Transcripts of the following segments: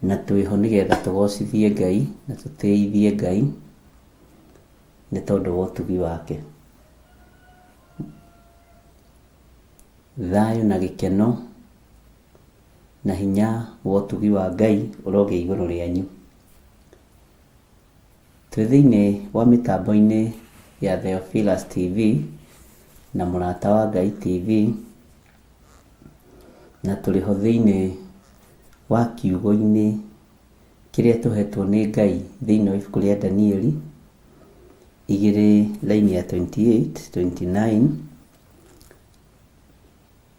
Na twĩho nĩgetha tũgocithie Ngai na tũtĩithie Ngai nĩ tondũ wa ũtugi wake. Thayũ na gĩkeno na hinya wa ũtugi wa Ngai ũrogĩa igũrũ rĩanyu. Twĩ thĩinĩ wa mĩtambo-inĩ ya Theophilus TV na Mũrata wa Ngai TV, na tũrĩ ho thĩinĩ wa kiugo-inĩ kĩrĩa tũhetwo nĩ Ngai thĩinĩ wa ibuku rĩa Danieli igĩrĩ raini ya 28, 29,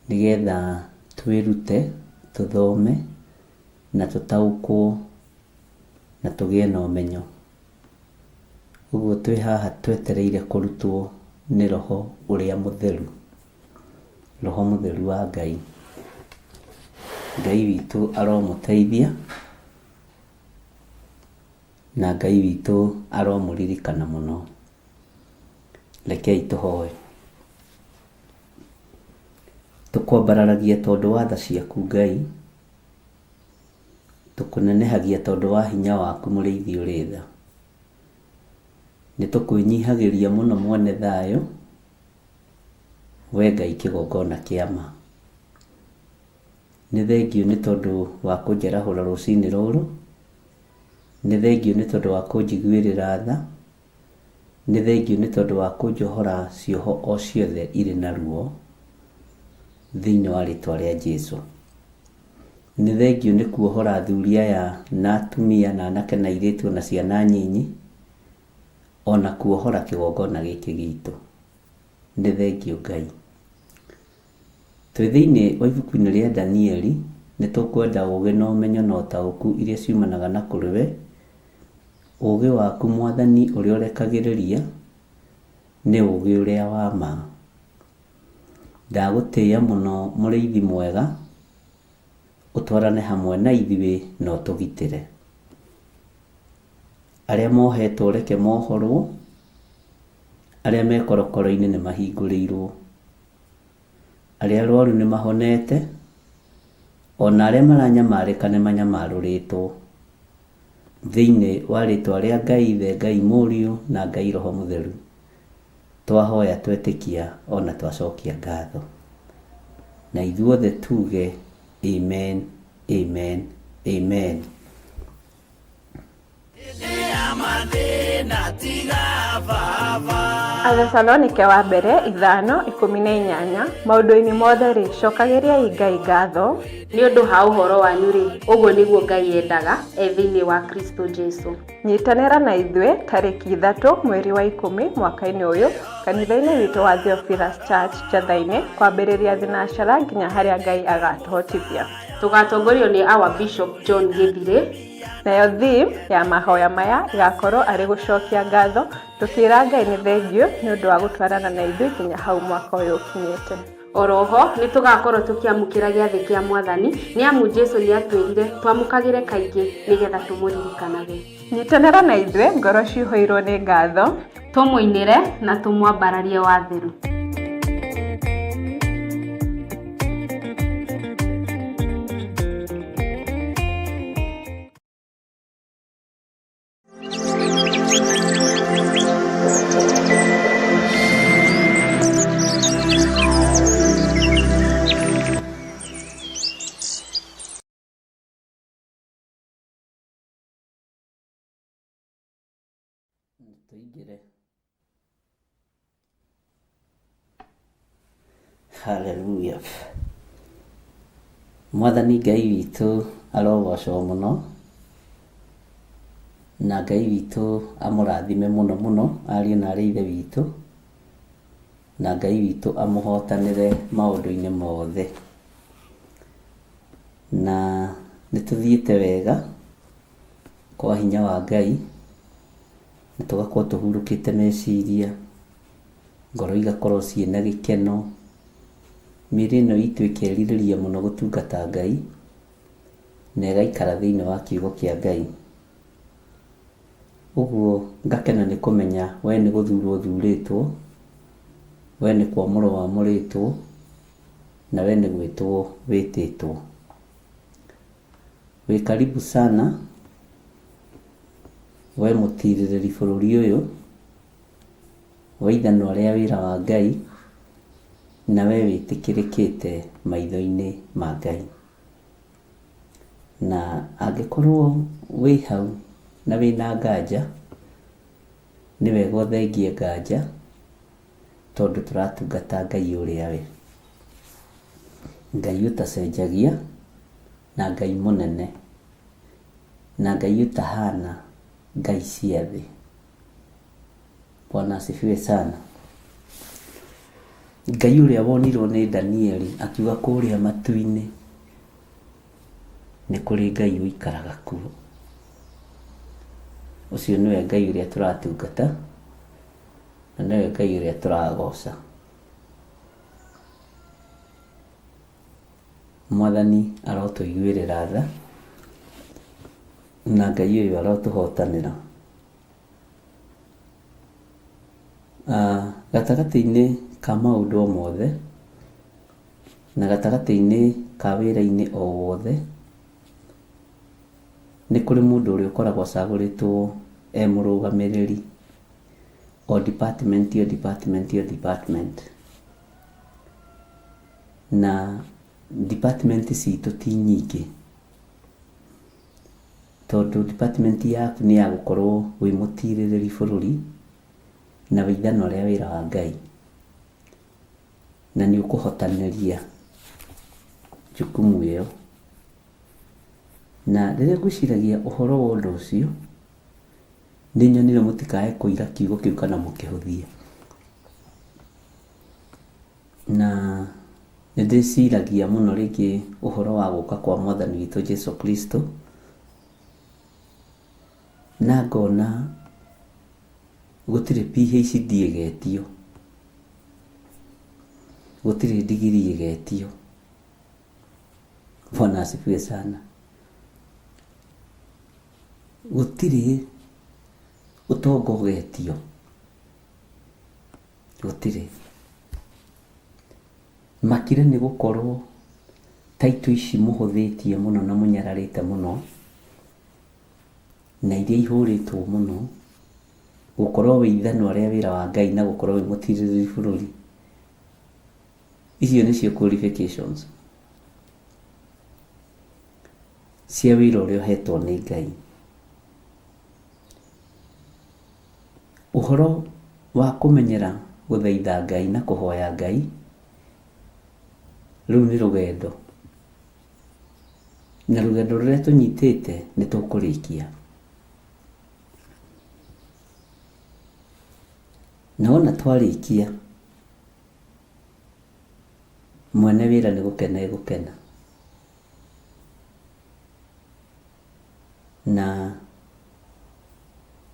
nĩgetha twĩrute, tũthome na tũtaũkwo na tũgĩe na ũmenyo. Ũguo twĩ haha twetereire kũrutwo nĩ Roho ũrĩa Mũtheru, Roho Mũtheru wa Ngai. Ngai witũ aromũteithia na Ngai witũ aromũririkana mũno. Rekei tũhoe. Tũkwambararagia tondũ wa tha ciaku Ngai, tũkũnenehagia tondũ wa hinya waku mũrĩithi ũrĩ tha. Nĩ tũkwĩnyihagĩria mũno mwene thayũ, we Ngai kĩgongona kĩa ma. Nĩ thengiũ nĩ tondũ wa kũnjarahũra rũcinĩ rũrũ, nĩ thengiũ nĩ tondũ wa kũnjiguĩrĩra tha, nĩ thengiũ nĩ tondũ wa kũnjohora cioho o ciothe irĩ na ruo, thĩinĩ wa rĩtwa rĩa Jesu. Nĩ thengiũ nĩ kuohora athuri aya na atumia na anake na airĩtu ona ciana nyinyi, ona kuohora kĩgongona gĩkĩ gitũ. Nĩ thengiũ Ngai. Twĩ thĩinĩ wa ibuku-inĩ rĩa Danieli, nĩ tũkwenda ũgĩ na ũmenyo na ũtaũku iria ciumanaga na kũrĩ we. Ũgĩ waku Mwathani ũrĩa ũrekagĩrĩria nĩ ũgĩ ũrĩa wa ma. Ndagũtĩĩa mũno mũrĩithi mwega, ũtwarane hamwe na ithuĩ na ũtũgitĩre. Arĩa mohetwo reke mohorwo, arĩa me korokoro-inĩ nĩ mahingũrĩirwo. Arĩa arwaru nĩ mahonete, ona arĩa maranyamarĩka nĩ manyamarũrĩtwo. Thĩinĩ wa rĩtwa rĩa Ngai Ithe, Ngai Mũriũ na Ngai Roho Mũtheru, twahoya twetĩkia ona twacokia ngatho. Na ithuothe tuge amen, amen, amen. Athesalonike wa mbere 5:18, Maũndũ-inĩ mothe-rĩ, cokagĩriai Ngai ngatho. Nĩ ũndũ ha ũhoro wanyu-rĩ, ũguo nĩguo Ngai endaga, e thĩinĩ wa Kristo Jesu. Nyitanĩra na ithuĩ tarĩki 3 mweri wa 10 mwaka-inĩ ũyũ kanitha-inĩ witũ wa Theophilus Church Njatha-inĩ kwambĩrĩria thinacara nginya harĩa Ngai agatũhotithia. Tũgatongorio nĩ Our Bishop John Gĩthirĩ. Nayo theme ya mahoya maya ĩgakorwo arĩ gũcokia ngatho tũkĩra Ngai nĩ thengiũ nĩ ũndũ wa gũtwarana na ithuĩ nginya hau mwaka ũyũ ũkinyĩte. Oro ho, nĩ tũgakorwo tũkĩamũkĩra gĩathĩ kĩa Mwathani, nĩ amu Jesu nĩ atwĩrire twamũkagĩre kaingĩ nĩgetha tũmũririkanage. Nyitanĩra na ithuĩ ngoro cihũirwo nĩ ngatho. Tũmũinĩre na tũmwambararie watheru. Tũingĩre. Hallelujah. Mwathani Ngai witũ arogocwo mũno na Ngai witũ amũrathime mũno mũno ariũ na arĩ ithe witũ na Ngai witũ amũhotanĩre maũndũ-inĩ mothe. Na nĩ tũthiĩte wega kwa hinya wa Ngai na tũgakorwo tũhurũkĩte meciria, ngoro igakorwo ciĩna gĩkeno, mĩĩrĩ ĩno itũ ĩkerirĩria mũno gũtungata Ngai na ĩgaikara thĩinĩ wa kiugo kĩa Ngai. Ũguo ngakena nĩ kũmenya we nĩ gũthurwo ũthurĩtwo, we nĩ kwamũrwo wamũrĩtwo, na we nĩ gwĩtwo wĩtĩtwo. Wĩ karibu sana we mũtirĩrĩri bũrũri ũyũ, we ithanwa rĩa wĩra wa Ngai, na we wĩtĩkĩrĩkĩte maitho-inĩ ma Ngai. Na angĩkorwo wĩ hau na wĩna nganja, nĩ wega ũthengie nganja, tondũ tũratungata Ngai ũrĩa we. Ngai ũtacenjagia, na Ngai mũnene, na Ngai ũtahana ngai cia thĩ. Bwana asifiwe sana. Ngai ũrĩa wonirwo nĩ Danieli akiuga kũrĩa matu-inĩ nĩ kũrĩ Ngai ũikaraga kuo. Ũcio nĩwe Ngai ũrĩa tũratungata na nĩwe Ngai ũrĩa tũragoca. Mwathani arotũiguĩrĩra tha na Ngai ũyũ arotũhotanĩra. Gatagatĩ-inĩ ka maũndũ o mothe na gatagatĩ-inĩ ka wĩra-inĩ o wothe, nĩ kũrĩ mũndũ ũrĩa ũkoragwo acagũrĩtwo e mũrũgamĩrĩri o department o department o department. Na department citũ ti nyingĩ, tondũ department yaku nĩ ya gũkorwo wĩ mũtirĩrĩri bũrũri na wĩ ithanwa rĩa wĩra wa Ngai, na nĩ ũkũhotanĩria jukumu ĩyo. Na rĩrĩa ngwĩciragia ũhoro wa ũndũ ũcio, nĩ nyonire mũtikae kũira kiugo kĩu kana mũkĩhũthie. Na nĩ ndĩciragia mũno rĩngĩ ũhoro wa gũka kwa mwathani witũ Jesu Kristo, na ngona gũtirĩ PhD ĩgetio, gũtirĩ ndigiri ĩgetio. Bwana asifiwe sana. Gũtirĩ ũtonga ũgetio, gũtirĩ. Makire nĩ gũkorwo taitũ ici mũhũthĩtie mũno na mũnyararĩte mũno, na iria ihũrĩtwo mũno, gũkorwo wĩ ithanwa rĩa wĩra wa Ngai na gũkorwo wĩ mũtirĩrĩri bũrũri, icio nĩcio qualifications cia wĩra ũrĩa ũhetwo nĩ Ngai. Ũhoro wa kũmenyera gũthaitha Ngai na kũhoya Ngai, rũu nĩ rũgendo, na rũgendo rũrĩa tũnyitĩte nĩ tũkũrĩkia. Na wona twarĩkia, mwene wĩra nĩ gũkena egũkena. Na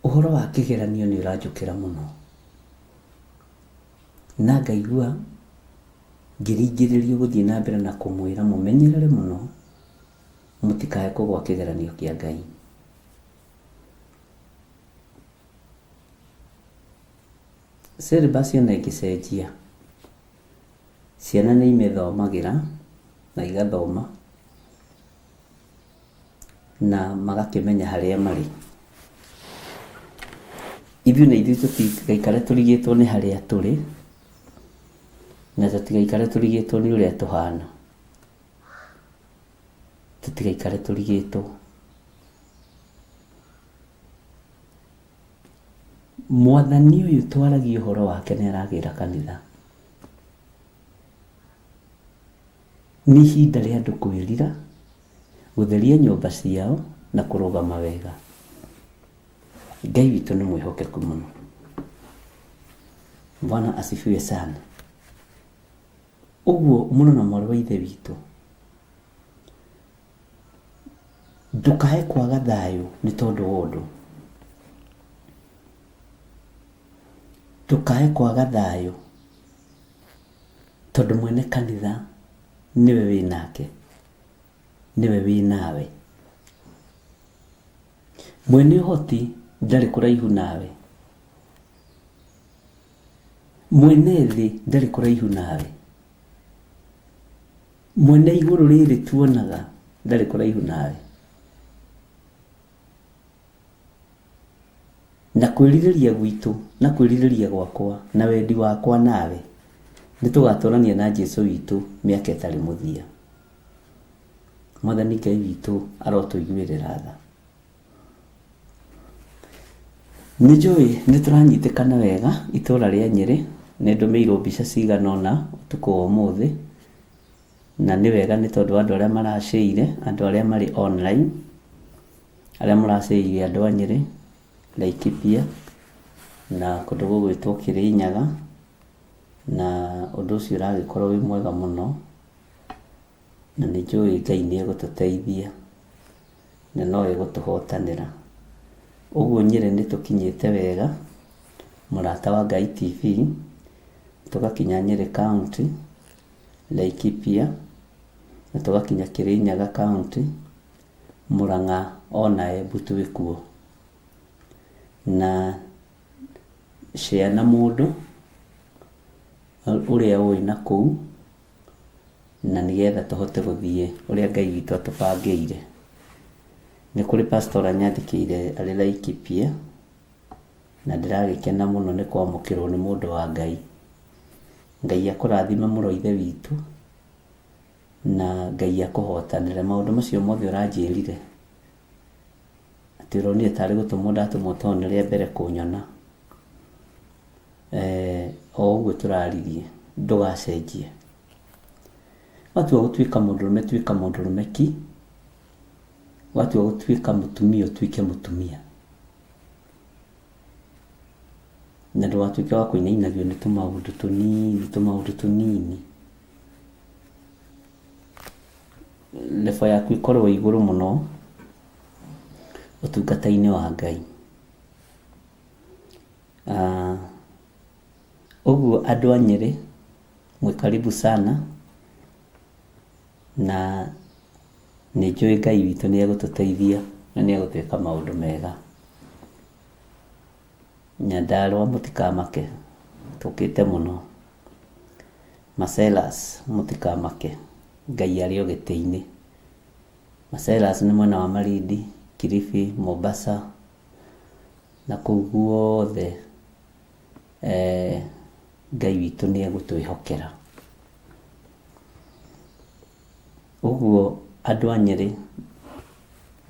ũhoro wa kĩgeranio nĩ ũranjũkĩra mũno, na ngaigua ngĩringĩrĩrio gũthiĩ na mbere na kũmwĩra mũmenyerere mũno mũtikae kũgwa kĩgeranio kĩa Ngai. Syllabus ona ĩngĩcenjia, ciana nĩ imĩthomagĩra na igathoma na magakĩmenya harĩa marĩ. Ithuĩ na ithuĩ tũtigaikare tũrigĩtwo nĩ harĩa tũrĩ, na tũtigaikare tũrigĩtwo nĩ ũrĩa tũhana. Tũtigaikare tũrigĩtwo. Mwathani ũyũ twaragia ũhoro wake nĩ aragĩra kanitha. Nĩ ihinda rĩa andũ kwĩrira, gũtheria nyũmba ciao na kũrũgama wega. Ngai witũ nĩ mwĩhokeku mũno. Bwana asifiwe sana. Ũguo mũrũ na mwarĩ wa ithe witũ, ndũkae kwaga thayũ nĩ tondũ wa ũndũ. Ndũkae kwaga thayũ tondũ mwene kanitha nĩwe wĩ nake, nĩwe wĩ nawe. Mwene ũhoti ndarĩ kũraihu nawe. Mwene thĩ ndarĩ kũraihu nawe. Mwene igũrũ rĩrĩ tuonaga ndarĩ kũraihu nawe. Na kwĩrirĩria gwitũ na kwĩrirĩria gwakwa na wendi wakwa nawe nĩ tũgatũrania na Jesu witũ mĩaka ĩtarĩ mũthia. Mwathani Ngai witũ arotũiguĩrĩra tha. Nĩ njũĩ nĩ tũranyitĩkana wega itũra rĩa Nyĩrĩ, nĩ ndũmĩirwo mbica cigana ũna ũtukũ wa ũmũthĩ, na nĩ wega nĩ tondũ wa andũ arĩa maracĩire, andũ arĩa marĩ online, arĩa mũracĩire andũ a Nyĩrĩ, Laikipia na kũndũ gũgwĩtwo Kĩrĩnyaga, na ũndũ ũcio ũragĩkorwo wĩ mwega mũno, na nĩ njũĩ Ngai nĩ egũtũteithia na no egũtũhotanĩra. Ũguo Nyĩrĩ nĩ tũkinyĩte wega, Mũrata wa Ngai TV, tũgakinya Nyĩrĩ County, Laikipia, na tũgakinya Kĩrĩnyaga County, Mũrang'a ona Embu twĩ kuo. Na share na mũndũ ũrĩa ũĩ na kũu, na nĩgetha tũhote gũthiĩ ũrĩa Ngai witũ atũbangĩire. Nĩ kũrĩ pastor anyandĩkĩire arĩ Laikipia, na ndĩragĩkena mũno nĩ kwamũkĩrwo nĩ mũndũ wa Ngai. Ngai akũrathime mũno ithe witũ, na Ngai akũhotanĩre. Maũndũ macio mothe ũranjĩrire, atĩ ũronire tarĩ gũtũmwo ndatũmwo tondũ nĩ rĩa mbere kũnyona. O ũguo tũraririe, ndũgacenjie. Watua gũtuĩka mũndũrũme tuĩka mũndũrũme ki, watua gũtuĩka mũtumia ũtuĩke mũtumia. Na ndũgatuĩke wa kũinainagio nĩ tũmaũndũ tũnini tũmaũndũ tũnini. Level yaku ĩkorwo ĩ igũrũ mũno ũtungata-inĩ wa Ngai. Ũguo andũ a Nyĩrĩ mwĩ karibu sana, na nĩ njũĩ Ngai witũ nĩ egũtũteithia na nĩ egũtwĩka maũndũ mega. Nyandarũa mũtikamake, tũkĩte mũno. Marcellus mũtikamake, Ngai arĩ o gĩtĩ-inĩ. Marcellus nĩ mwena wa Malindi, Kilifi, Mombasa na kũu guothe Ngai witũ nĩ egũtwĩhokera. Ũguo andũ a Nyĩrĩ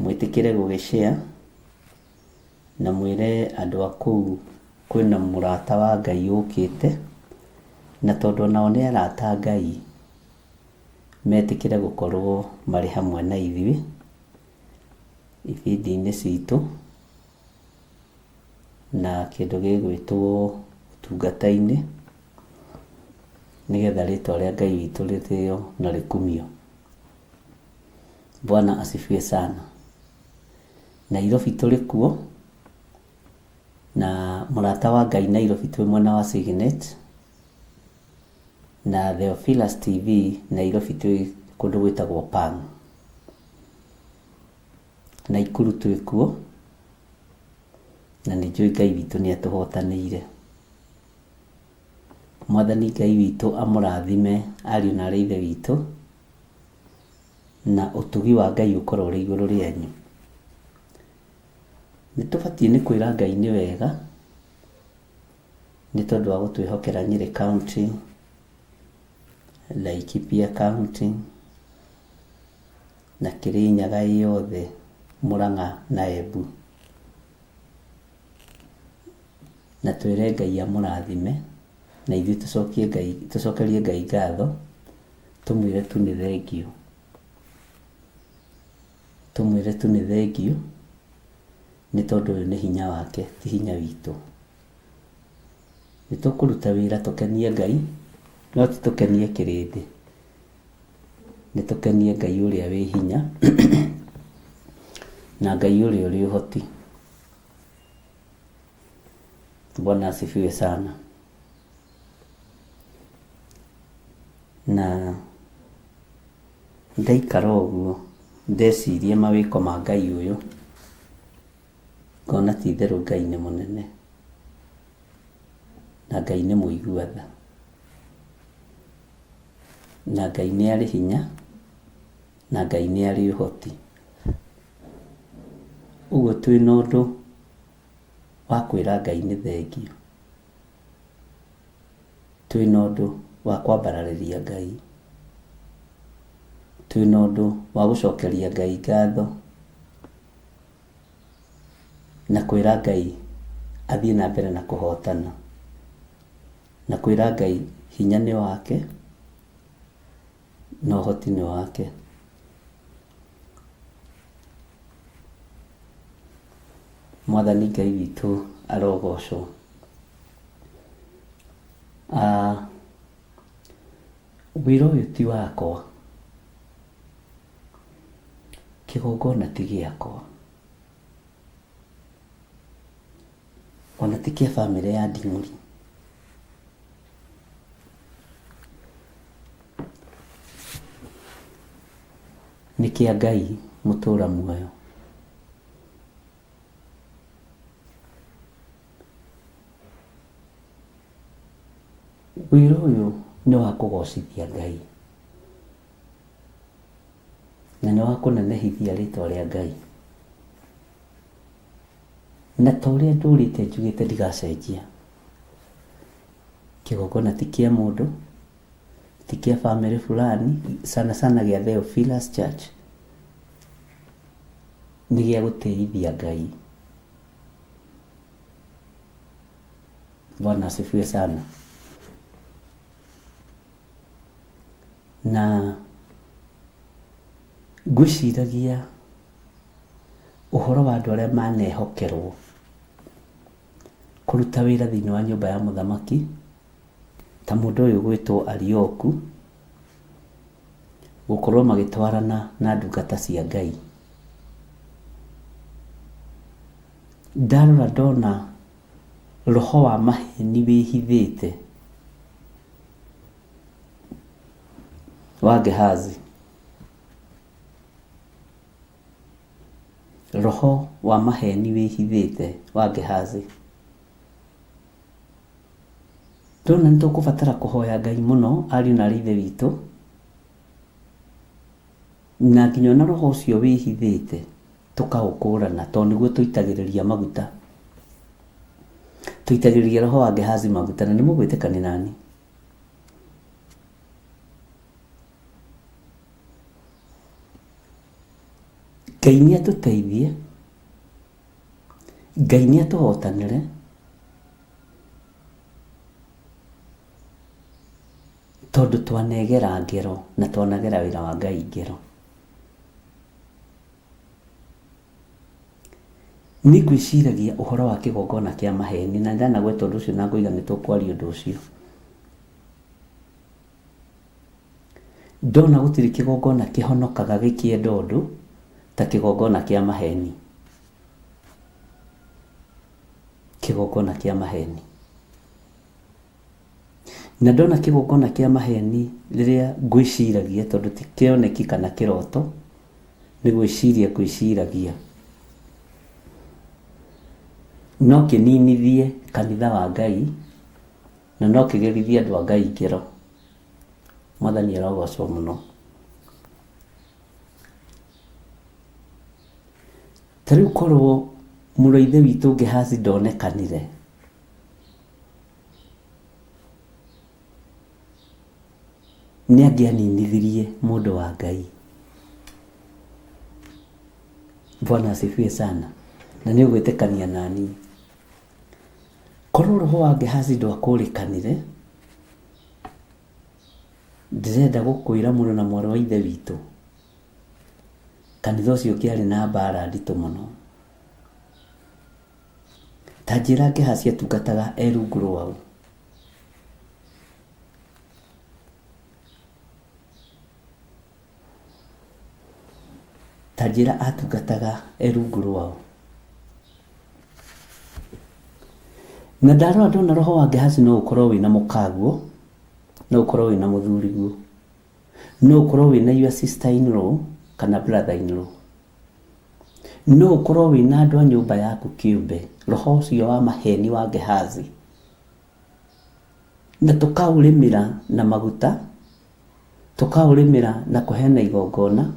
mwĩtĩkĩre gũgĩ share na mwĩre andũ a kũu kwĩna mũrata wa Ngai ũkĩte, na tondũ onao nĩ arata a Ngai, metĩkĩre gũkorwo marĩ hamwe na ithuĩ ibindi-inĩ citũ na kĩndũ gĩgwĩtwo ũtungata-inĩ, nĩgetha rĩtwa rĩa Ngai witũ rĩtĩo na rĩkumio. Bwana asifiwe sana. Nairobi tũrĩ kuo, na mũrata wa Ngai Nairobi twĩ mwena wa Signet, na Theophilus TV Nairobi twĩ kũndũ gwĩtagwo Pang. Naikuru twĩ kuo, na nĩ njũĩ Ngai witũ nĩ atũhotanĩire. Mwathani Ngai witũ amũrathime ariũ na arĩ ithe witũ, na ũtugi wa Ngai ũkorwo ũrĩ igũrũ rĩanyu. Nĩ tũbatiĩ nĩ kwĩra Ngai nĩ wega, nĩ tondũ wa gũtwĩhokera Nyĩrĩ County, Laikipia County, na Kĩrĩnyaga ĩ yothe, Mũrang'a na Embu. Na twĩre Ngai amũrathime, na ithuĩ tũcokie Ngai, tũcokerie Ngai ngatho, tũmwĩre tu nĩ thengiũ. Tũmwĩre tu nĩ thengiũ, nĩ tondũ ũyũ nĩ hinya wake, ti hinya witũ. Nĩ tũkũruta wĩra tũkenie Ngai, no ti tũkenie kĩrĩndĩ. Nĩ tũkenie Ngai ũrĩa wĩ hinya, na Ngai ũrĩa ũrĩ ũhoti. Bwana asifiwe sana. Na ndaikara ũguo ndeciria mawĩko ma Ngai ũyũ, ngona ti itherũ Ngai nĩ mũnene na Ngai nĩ mũigua tha na Ngai nĩ arĩ hinya na Ngai nĩ arĩ ũhoti. Ũguo twĩna ũndũ wa kwĩra Ngai nĩ thengiũ. Twĩna ũndũ wa kwambararĩria Ngai. Twĩna ũndũ wa gũcokeria Ngai ngatho na kwĩra Ngai athiĩ na mbere na kũhotana. Na kwĩra Ngai hinya nĩ wake na ũhoti nĩ wake. Mwathani Ngai witũ arogocwo. Ah, wĩra ũyũ ti wakwa, kĩgongona ti gĩakwa, ona ti kĩa bamĩrĩ ya Nding'ũri. Nĩ kĩa Ngai mũtũra muoyo. Wĩra ũyũ nĩ wa kũgocithia Ngai na nĩ wa kũnenehithia rĩtwa rĩa Ngai. Na ta ũrĩa ndũrĩte njugĩte ndigacenjia, kĩgongona ti kĩa mũndũ, ti kĩa bamĩrĩ fulani, sana sana gĩa Theophilus Church, nĩ gĩa gũtĩithia Ngai. Bwana asifiwe sana. Na ngwĩciragia ũhoro wa andũ arĩa manehokerwo kũruta wĩra thĩinĩ wa nyũmba ya mũthamaki, ta mũndũ ũyũ ũgwĩtwo Arioku, gũkorwo magĩtwarana na ndungata cia Ngai. Ndarora ndona roho wa maheni wĩhithĩte wa Gehazi. Roho wa maheni wĩhithĩte wa Gehazi. Ndĩrona nĩ tũkũbatara kũhoya Ngai mũno ariũ na arĩ ithe witũ, na nginya ona roho ũcio wĩhithĩte tũkaũkũrana tondũ nĩguo tũitagĩrĩria maguta. Tũitagĩrĩria roho wa Gehazi maguta na nĩ mũgwĩtĩkania nani. Ngai nĩ atũteithie, Ngai nĩ atũhotanĩre, tondũ twanegera ngero na twanagera wĩra wa Ngai ngero. Nĩ ngwĩciragia ũhoro wa kĩgongona kĩa maheni na ndanagweta ũndũ ũcio na ngoiga nĩ tũkwaria ũndũ ũcio. Ndona gũtirĩ kĩgongona kĩhonokaga gĩkĩenda ũndũ ta kĩgongona kĩa maheni. Kĩgongona kĩa maheni. Na ndona kĩgongona kĩa maheni rĩrĩa ngwĩciragia tondũ ti kĩoneki kana kĩroto, nĩ gwĩciria ngwĩciragia. No kĩninithie kanitha wa Ngai na no kĩgerithie andũ a Ngai ngero. Mwathani arogocwo mũno. Ta rĩu korwo mũrũ wa ithe witũ Gehazi ndonekanire, nĩ angĩaninithirie mũndũ wa Ngai. Bwana asifiwe sana. Na nĩ ũgwĩtĩkania naniĩ. Korwo roho wa Gehazi ndwakũrĩkanire, ndĩrenda gũkwĩra mũrũ na mwarĩ wa ithe witũ, kanitha ũcio ũngĩarĩ na mbara nditũ mũno. Ta njĩra Gehazi atungataga e rungu rwaũ? Ta njĩra atungataga e rungu rwaũ? Na ndarora ndona roho wa Gehazi no ũkorwo wĩna mũkaguo, no ũkorwo wĩna mũthuriguo, no ũkorwo wĩna your sister in law kana brother in law, no ũkorwo wĩna andũ a nyũmba yaku kĩũmbe, roho ũcio wa maheni wa Gehazi, na tũkaũrĩmĩra na maguta, tũkaũrĩmĩra na kũheana igongona,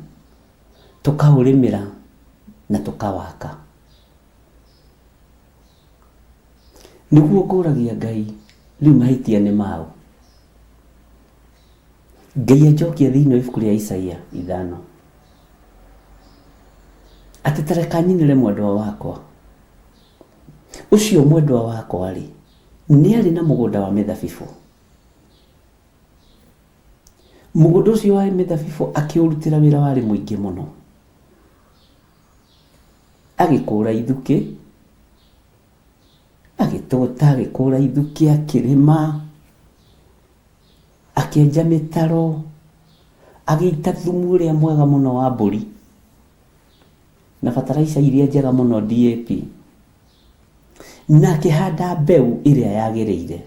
tũkaũrĩmĩra na tũkawaka. Nĩguo ngũragia Ngai, rĩu mahĩtia nĩ maũ? Ngai anjokia thĩinĩ wa ibuku rĩa Isaia 5. Atĩ ta reka nyinĩre mwendwa wakwa. Ũcio mwendwa wakwa rĩ, nĩ arĩ na mũgũnda wa mĩthabibũ. Mũgũnda ũcio wa mĩthabibũ akĩũrutĩra wĩra warĩ mũingĩ mũno. Agĩkũra ithukĩ, agĩtũgũta, agĩkũra ithukĩ, akĩrĩma, akĩenja mĩtaro, agĩita thumu ũrĩa mwega mũno wa mbũri na bataraica iria njega mũno DAP, na akĩhanda mbeũ ĩrĩa yagĩrĩire.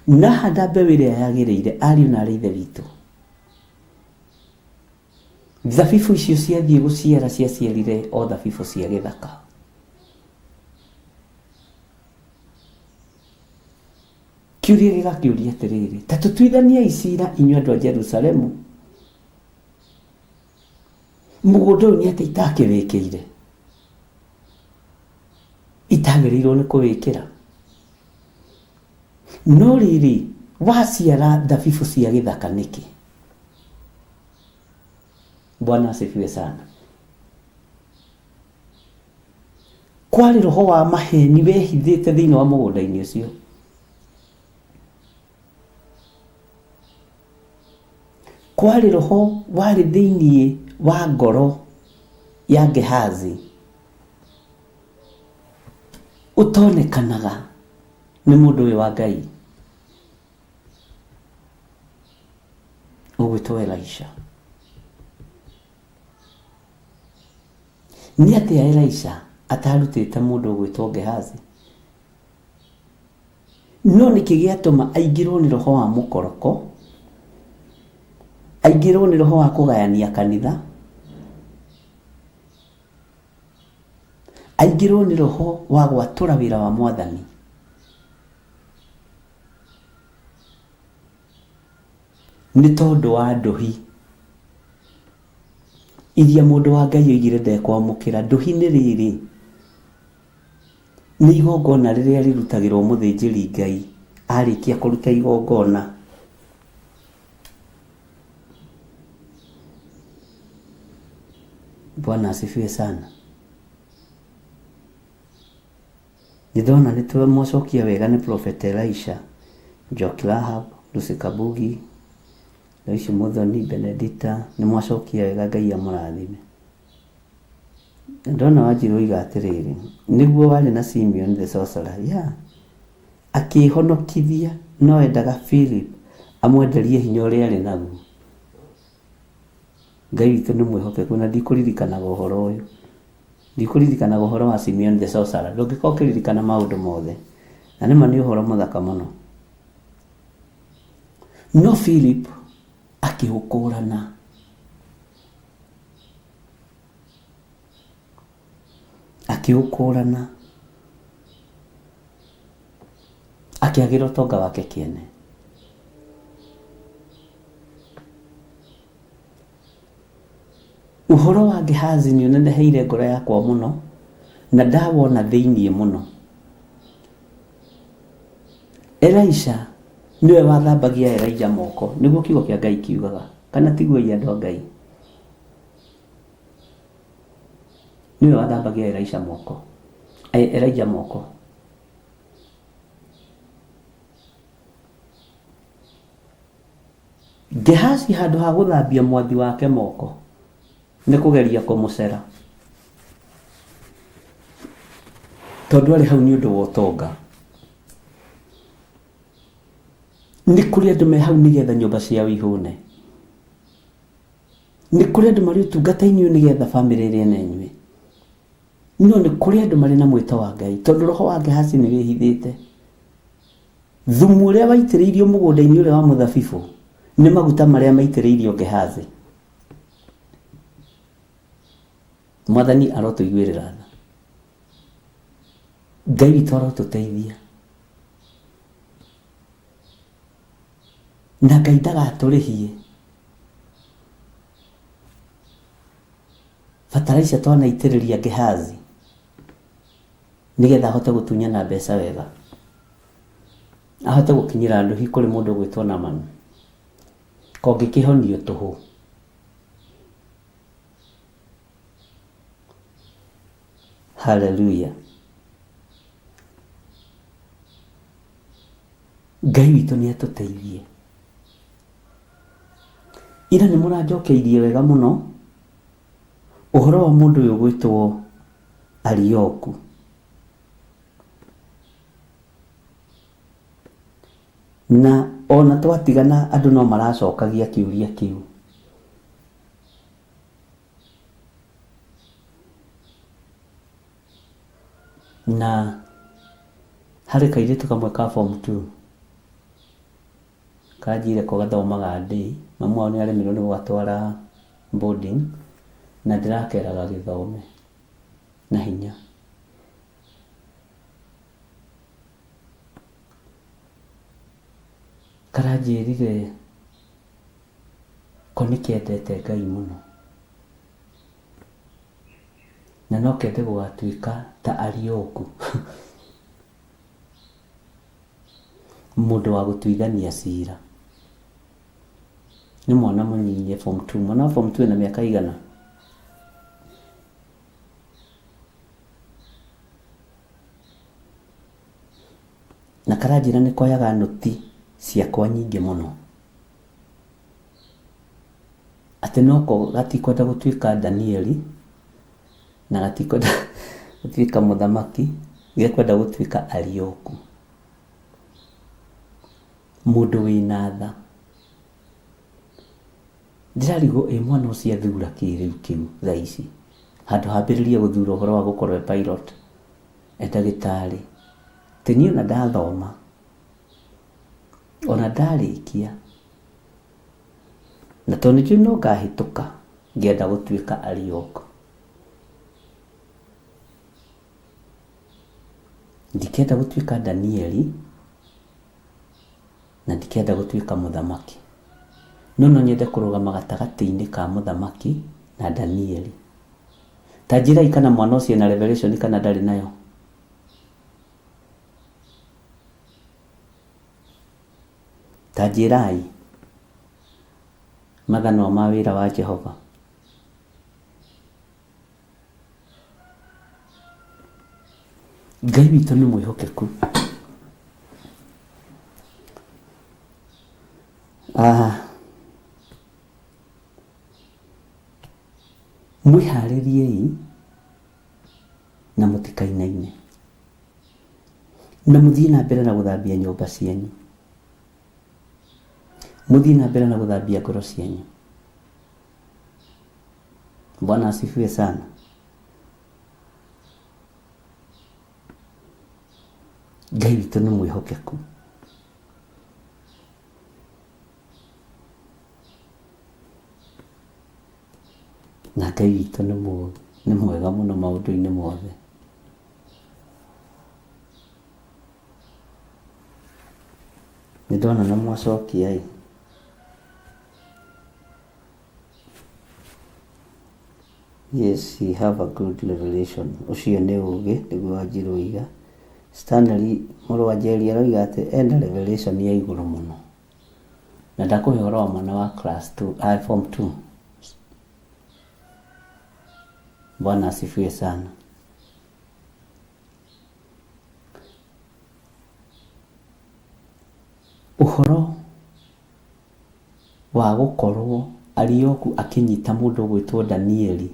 Na ahanda mbeũ ĩrĩa yagĩrĩire, ariũ na arĩ ithe witũ, thabibũ icio ciathiĩ gũciara ciaciarire o thabibũ cia gĩthaka. Kĩũria gĩgakĩũria atĩrĩrĩ, ta tũtuithaniei cira inyuĩ andũ a Jerusalemu, mũgũnda ũyũ nĩ atĩ itakĩwĩkĩire, itagĩrĩirwo nĩ kũwĩkĩra. No rĩrĩ, waciara thabibũ cia gĩthaka nĩkĩ? Bwana asifiwe sana. Kwarĩ roho wa maheni wehithĩte thĩinĩ wa mũgũnda-inĩ ũcio. Kwarĩ roho warĩ thĩinĩ wa ngoro ya Gehazi ũtonekanaga nĩ mũndũ ũyũ wa Ngai ũgwĩtwo Elisha. Nĩ atĩa Elisha atarutĩte mũndũ ũgwĩtwo Gehazi? No nĩkĩ gĩatũma aingĩrwo nĩ roho wa mũkoroko, aingĩrwo nĩ roho wa kũgayania kanitha, aingĩrwo nĩ roho wa gwatũra wĩra wa Mwathani? Nĩ tondũ wa ndũhi iria mũndũ wa Ngai oigire ndekwamũkĩra. Ndũhi nĩ rĩrĩ, nĩ igongona rĩrĩa rĩrutagĩrwo mũthĩnjĩri Ngai arĩkia kũruta igongona. Bwana asifiwe sana. Nĩ ndona nĩ mwacokia wega nĩ Prophet Elisha, Njoki Rahab, Lucy Kabugi, Loici Muthoni, Benedita, nĩ mwacokia wega Ngai amũrathime. Na ndona Wanjirũ oiga atĩrĩrĩ, nĩguo warĩ na Simeon the sorcerer, yeah. Akĩhonokithia no endaga Philip amwenderie hinya ũrĩa arĩ naguo. Ngai witũ nĩ mwĩhokeku na ndikũririkanaga ũhoro ũyũ. Ndikũririkanaga ũhoro wa Simeon the sorcerer. Ndũngĩkorwo ũkĩririkana maũndũ mothe. Na nĩma nĩ ũhoro mũthaka mũno. No Philip akĩũkũrana. Akĩũkũrana. Akĩagĩra ũtonga wake kĩene. Ũhoro wa Gehazi nĩ ũneneheire ngoro yakwa mũno, na ndawona thĩinĩ mũno. Elisha nĩwe wathambagia Elijah moko, nĩguo kiugo kĩa Ngai kiugaga. Kana tiguo ĩ andũ a Ngai? Nĩwe wathambagia Elisha moko. Elijah moko. Gehazi handũ ha gũthambia mwathi wake moko nĩ kũgeria kũmũcera, tondũ arĩ hau nĩ ũndũ wa ũtonga. Nĩ kũrĩ andũ me hau nĩgetha nyũmba ciao ihũne. Nĩ kũrĩ andũ marĩ ũtungata-inĩ ũyũ nĩgetha bamĩrĩ ĩrĩe na ĩnyue. No nĩ kũrĩ andũ marĩ na mwĩto wa Ngai, tondũ roho wa Gehazi nĩ wĩhithĩte. Thumu ũrĩa waitĩrĩirio mũgũnda-inĩ ũrĩa wa mũthabibũ nĩ maguta marĩa maitĩrĩirio Gehazi. Mwathani arotũiguĩrĩra tha. Ngai witũ arotũteithia. Na Ngai ndagatũrĩhie bataraica twanaitĩrĩria Gehazi. Nĩgetha ahote gũtunyana mbeca wega. Ahote gũkinyĩra nduhi kũrĩ mũndũ ũgwĩtwo Naman. Kongĩkĩhonio tũhũ. Hallelujah. Ngai witũ nĩ atũteithie. Ira nĩ mũranjokeirie wega mũno ũhoro wa mũndũ ũyũ ũgwĩtwo Arioku. Na ona twatigana andũ no maracokagia kĩũria kĩu. Na harĩ kairĩtu kamwe ka form 2 kanjire ko gathomaga ndĩ, mamu wao nĩ aremirwo nĩ gũgatwara boarding na ndĩrakeraga gĩthome na hinya. Karanjĩrire ko nĩ kendete Ngai mũno na no kende gũgatuĩka ta Arioku mũndũ wa gũtuithania cira. Nĩ mwana mũnyinyi e form 2. Mwana wa form 2 ena mĩaka igana? Na karanjĩra nĩ koyaga nũti ciakwa nyingĩ mũno. Atĩ noko gatikwenda gũtuĩka Danieli na gatikwenda gũtuĩka mũthamaki, gekwenda gũtuĩka Arioku. Mũndũ wĩna tha. Ndĩrarigwo ĩ mwana ũcio athura kĩ rĩu kĩu thaa ici? Handũ hambĩrĩrie gũthura ũhoro wa gũkorwo e pilot, e ndagĩtarĩ. Atĩ niĩ ona ndathoma, ona ndarĩkia, na tondũ nĩnjũĩ no ngahĩtũka, ngenda gũtuĩka Ariok. Ndikenda gũtuĩka Danieli, na ndikenda gũtuĩka mũthamaki. No no nyende kũrũgama gatagatĩ-inĩ ka mũthamaki na Danieli. Ta njĩrai kana mwana ũcio ena revelation kana ndarĩ nayo. Ta njĩrai mathanwa ma wĩra wa Jehova. Ngai witũ nĩ mwĩhokeku. Ah, mwĩharĩriei na mũtikainaine na mũthiĩ na mbere na gũthambia nyũmba cianyu, mũthiĩ na mbere na gũthambia ngoro cianyu. Bwana asifiwe sana. Ngai witũ nĩ mwĩhokeku. Na Ngai witũ nĩ mwega mũno maũndũ-inĩ mothe. Nĩ ndona nĩ mwacokia ĩ. Yes, he have a good revelation. Ũcio nĩ ũgĩ, nĩguo Wanjiru oiga. Stanley mũrũ wa Njeri aroiga atĩ ena revelation ya igũrũ mũno. Na ndakũhe ũhoro wa mwana wa class 2, ah, form 2. Bwana asifiwe sana. Ũhoro wa gũkorwo Arioku akĩnyita mũndũ ũgwĩtwo Danieli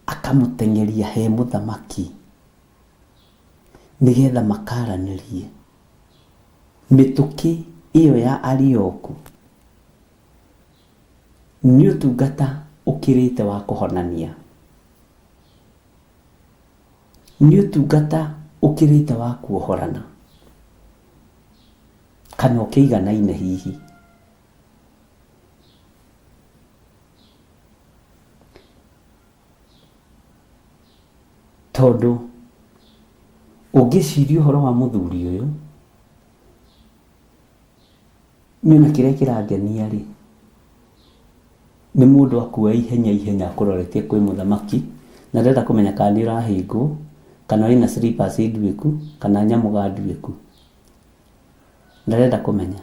akamũteng'eria he mũthamaki nĩgetha makaranĩrie. Mĩtũkĩ ĩyo ya Arioku nĩ ũtungata ũkĩrĩte wa kũhonania. Nĩ ũtungata ũkĩrĩte wa kuohorana kana ũkĩiganaine hihi. Tondũ ũngĩciria ũhoro wa mũthuri ũyũ, niĩ ona kĩrĩa kĩrangenia rĩ, nĩ mũndũ akua ihenya ihenya akũroretie kwĩ mũthamaki, na ndarenda kũmenya kana nĩ ũrahĩngwo, Kana wĩna slippers nduĩku kana nyamũga nduĩku. Ndarenda kũmenya.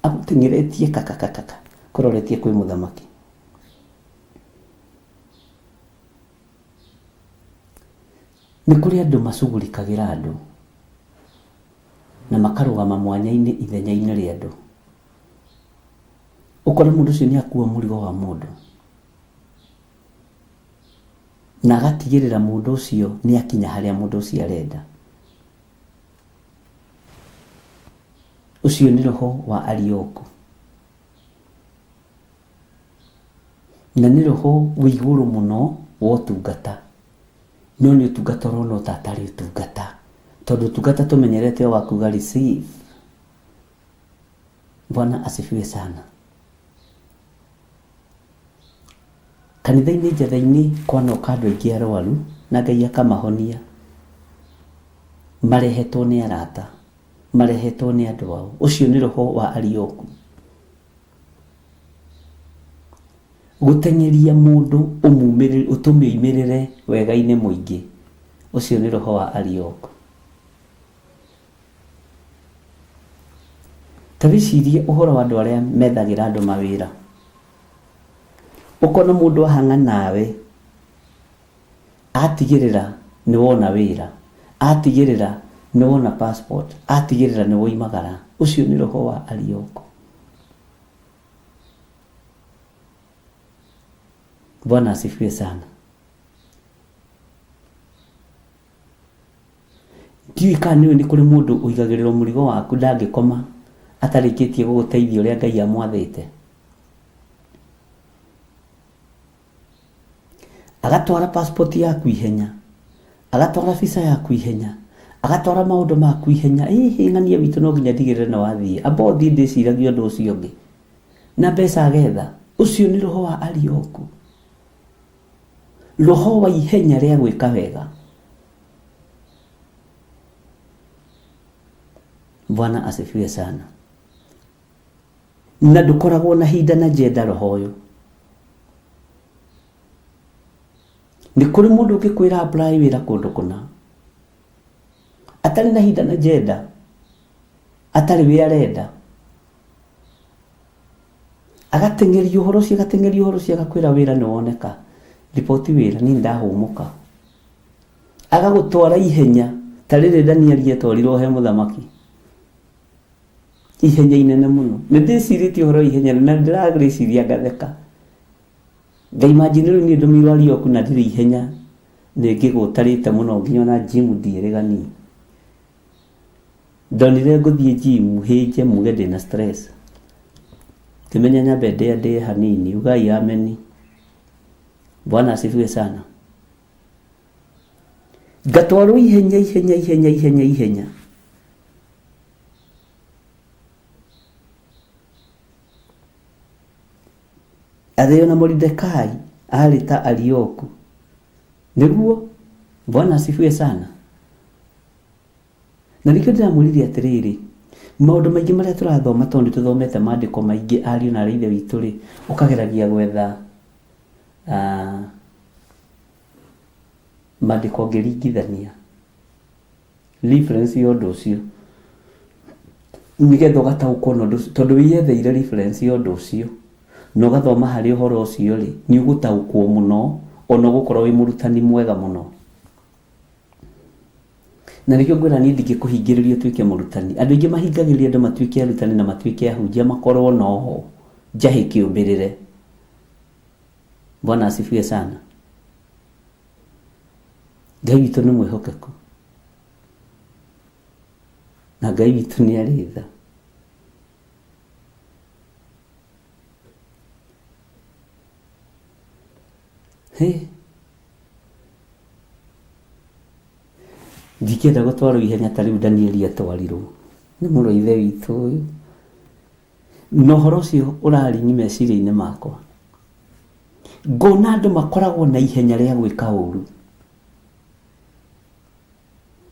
Agũteng'eretie kakakakaka kũroretie kwĩ mũthamaki. Nĩ kũrĩ andũ macugurikagĩra andũ na makarũgama mwanya-inĩ ithenya-inĩ rĩa andũ. Ũkore mũndũ ũcio nĩ akua mũrigo wa mũndũ na agatigĩrĩra mũndũ ũcio nĩ akinya harĩa mũndũ ũcio arenda. Ũcio nĩ roho wa Arioku. Na nĩ roho wĩ igũrũ mũno wa ũtungata. No nĩ ũtungata ũrona ta atarĩ ũtungata. Tondũ ũtungata tũmenyerete o wa kuga receive. Bwana asifiwe sana. Kanitha-inĩ njatha-inĩ kwanoka andũ aingĩ arwaru na Ngai akamahonia. Marehetwo nĩ arata, marehetwo nĩ andũ ao. Ũcio nĩ roho wa Arioku. Gũteng'eria mũndũ ũtũmĩoimĩrĩre wega-inĩ mũingĩ, ũcio nĩ roho wa Arioku. Ta wĩcirie ũhoro wa andũ arĩa methagĩra andũ mawĩra. Ũkona mũndũ ahang'a nawe, atigĩrĩra nĩ wona wĩra, atigĩrĩra nĩ wona passport, atigĩrĩra nĩ woimagara. Ũcio nĩ roho wa Arioku. Bwana asifiwe sana. Ndiũĩ kana nĩũĩ nĩ kũrĩ mũndũ ũigagĩrĩrwo mũrigo waku ndangĩkoma atarĩkĩtie gũgũteithia ũrĩa Ngai amwathĩte. Agatwara passport yaku ihenya, agatwara visa yaku ihenya, agatwara maũndũ maku ihenya, ĩhĩ ng'ania witũ no nginya ndigĩrĩre nĩ wathiĩ, amba ũthiĩ ndĩciragia ũndũ ũcio ũngĩ. Na mbeca agetha, ũcio nĩ roho wa Arioku. Roho wa ihenya rĩa gwĩka wega. Bwana asifiwe sana. Na ndũkoragwo na hinda na njenda roho ũyũ. Nĩ kũrĩ mũndũ ũngĩkwĩra apply wĩra kũndũ kũna atarĩ na hinda na njenda, atarĩ wĩ arenda, agateng'eria ũhoro ũcio, agateng'eria ũhoro ũcio, agakwĩra wĩra nĩ woneka, riboti wĩra, niĩ ndahũmũka. Agagũtwara ihenya ta rĩrĩ Danieli etwarirwo he mũthamaki. Ihenya inene mũno. Nĩ ndĩcirĩtie ũhoro wa ihenya na ndĩrarĩciria ngatheka. Nga imagine rĩu niĩ ndũmĩirwo Arioku na ndirĩ ihenya nĩ ngĩgũtarĩte mũno nginya ona gym ndiĩrĩga niĩ. Ndonire ngũthiĩ gym hĩnje muge ndĩna stress. Ngĩmenya nyambe ndĩandĩe hanini, ugai ameni. Bwana asifiwe sana. Ngatwarwo ihenya ihenya ihenya ihenya ihenya. Atĩ ona Moridekai arĩ ta Arioku. Nĩguo, Bwana asifiwe sana. Na nĩkĩo ndĩramwĩrire atĩrĩrĩ, maũndũ maingĩ marĩa tũrathoma tondũ nĩ tũthomete maandĩko maingĩ ariũ na aarĩ a Ithe witũ rĩ, ũkageragia gwetha maandĩko ũngĩringithania reference ya ũndũ ũcio nĩgetha ũgataũkwo na ũndũ ũcio tondũ wĩyetheire reference ya ũndũ ũcio na ũgathoma harĩ ũhoro ũcio rĩ, nĩ ũgũtaũkwo mũno ona ũgũkorwo wĩ mũrutani mwega mũno. Na nĩkĩo ngwĩra niĩ ndingĩkũhingĩrĩria ũtuĩke mũrutani. Andũ aingĩ mahingagĩrĩria andũ matuĩke arutani na matuĩke ahunjia makorwo noho njahĩ kĩũmbĩrĩre. Bwana asifiwe sana. Ngai witũ nĩ mwĩhokeku na Ngai witũ nĩ arĩ tha. Hey. Ndingĩenda gũtwarwo ihenya ta rĩu Danieli atwarirwo nĩ mũrũ wa ithe witũ ũyũ. Na ũhoro ũcio ũraringi meciria-inĩ makwa. Ngona andũ makoragwo na ihenya rĩa gwĩka ũru.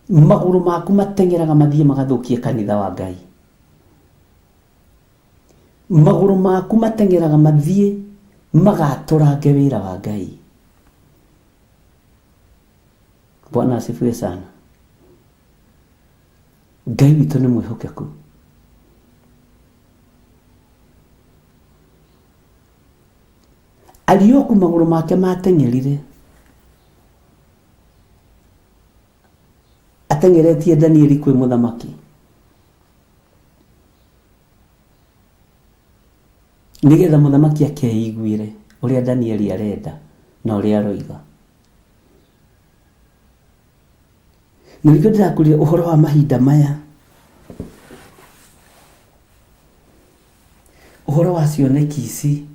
Magũrũ maku mateng'eraga mathiĩ magathũkie kanitha wa Ngai. Magũrũ maku mateng'eraga mathiĩ magatũrange wĩra wa Ngai. Bwana asifiwe sana. Ngai witũ nĩ mwĩhokeku. Arioku magũrũ make mateng'erire ateng'eretie Danieli kwĩ mũthamaki nĩgetha mũthamaki akeiguĩre ũrĩa Danieli arenda na ũrĩa aroiga. Na nĩkĩo ndĩrakwĩrire ũhoro wa mahinda maya, ũhoro wa cioneki ici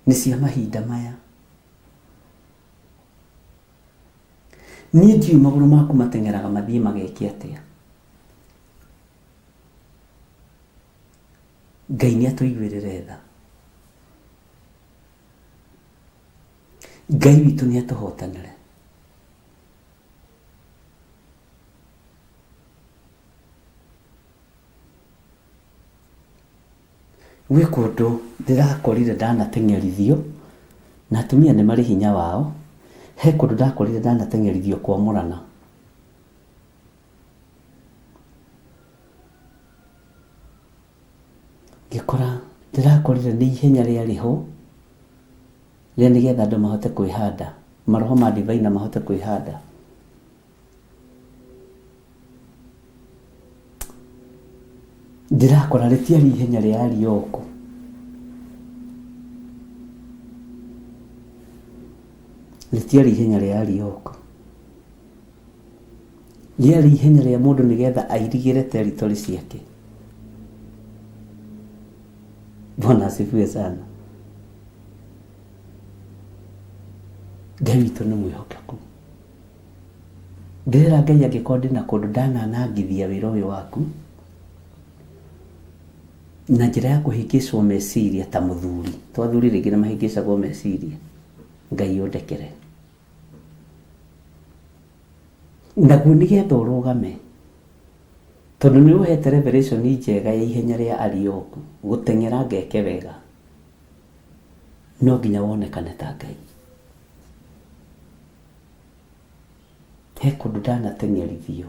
nĩ cia mahinda maya. Niĩ ndiũĩ magũrũ maku mateng'eraga mathiĩ mageke atĩa. Ngai nĩ atũiguĩrĩre tha. Ngai witũ nĩ atũhotanĩre. Gwĩ kũndũ ndĩrakorire ndanateng'erithio, na atumia nĩ marĩ hinya wao, he kũndũ ndakorire ndanateng'erithio kwamũrana. Ngĩkora ndĩrakorire nĩ ihenya rĩarĩ ho, rĩa nĩgetha andũ mahote kwĩhanda, maroho ma divaina mahote kwĩhanda. Ndĩrakora rĩtiarĩ ihenya rĩa Arioku. Rĩtiarĩ ihenya rĩa Arioku. Rĩarĩ ihenya rĩa mũndũ nĩgetha airigĩre territory ciake. Bwana asifiwe sana. Ngai witũ nĩ mwĩhokeku. Ndĩrera Ngai angĩkorwo ndĩna kũndũ ndananangithia wĩra ũyũ waku na njĩra ya kũhĩngĩcwo meciria ta mũthuri. To athuri rĩngĩ nĩ mahĩngĩcagwo meciria. Ngai ũndekere. Naguo nĩgetha ũrũgame, tondũ nĩ ũhete revelation njega ya ihenya rĩa Arioku, gũteng'era ngeke wega, no nginya wonekane ta Ngai. He kũndũ ndanateng'erithio,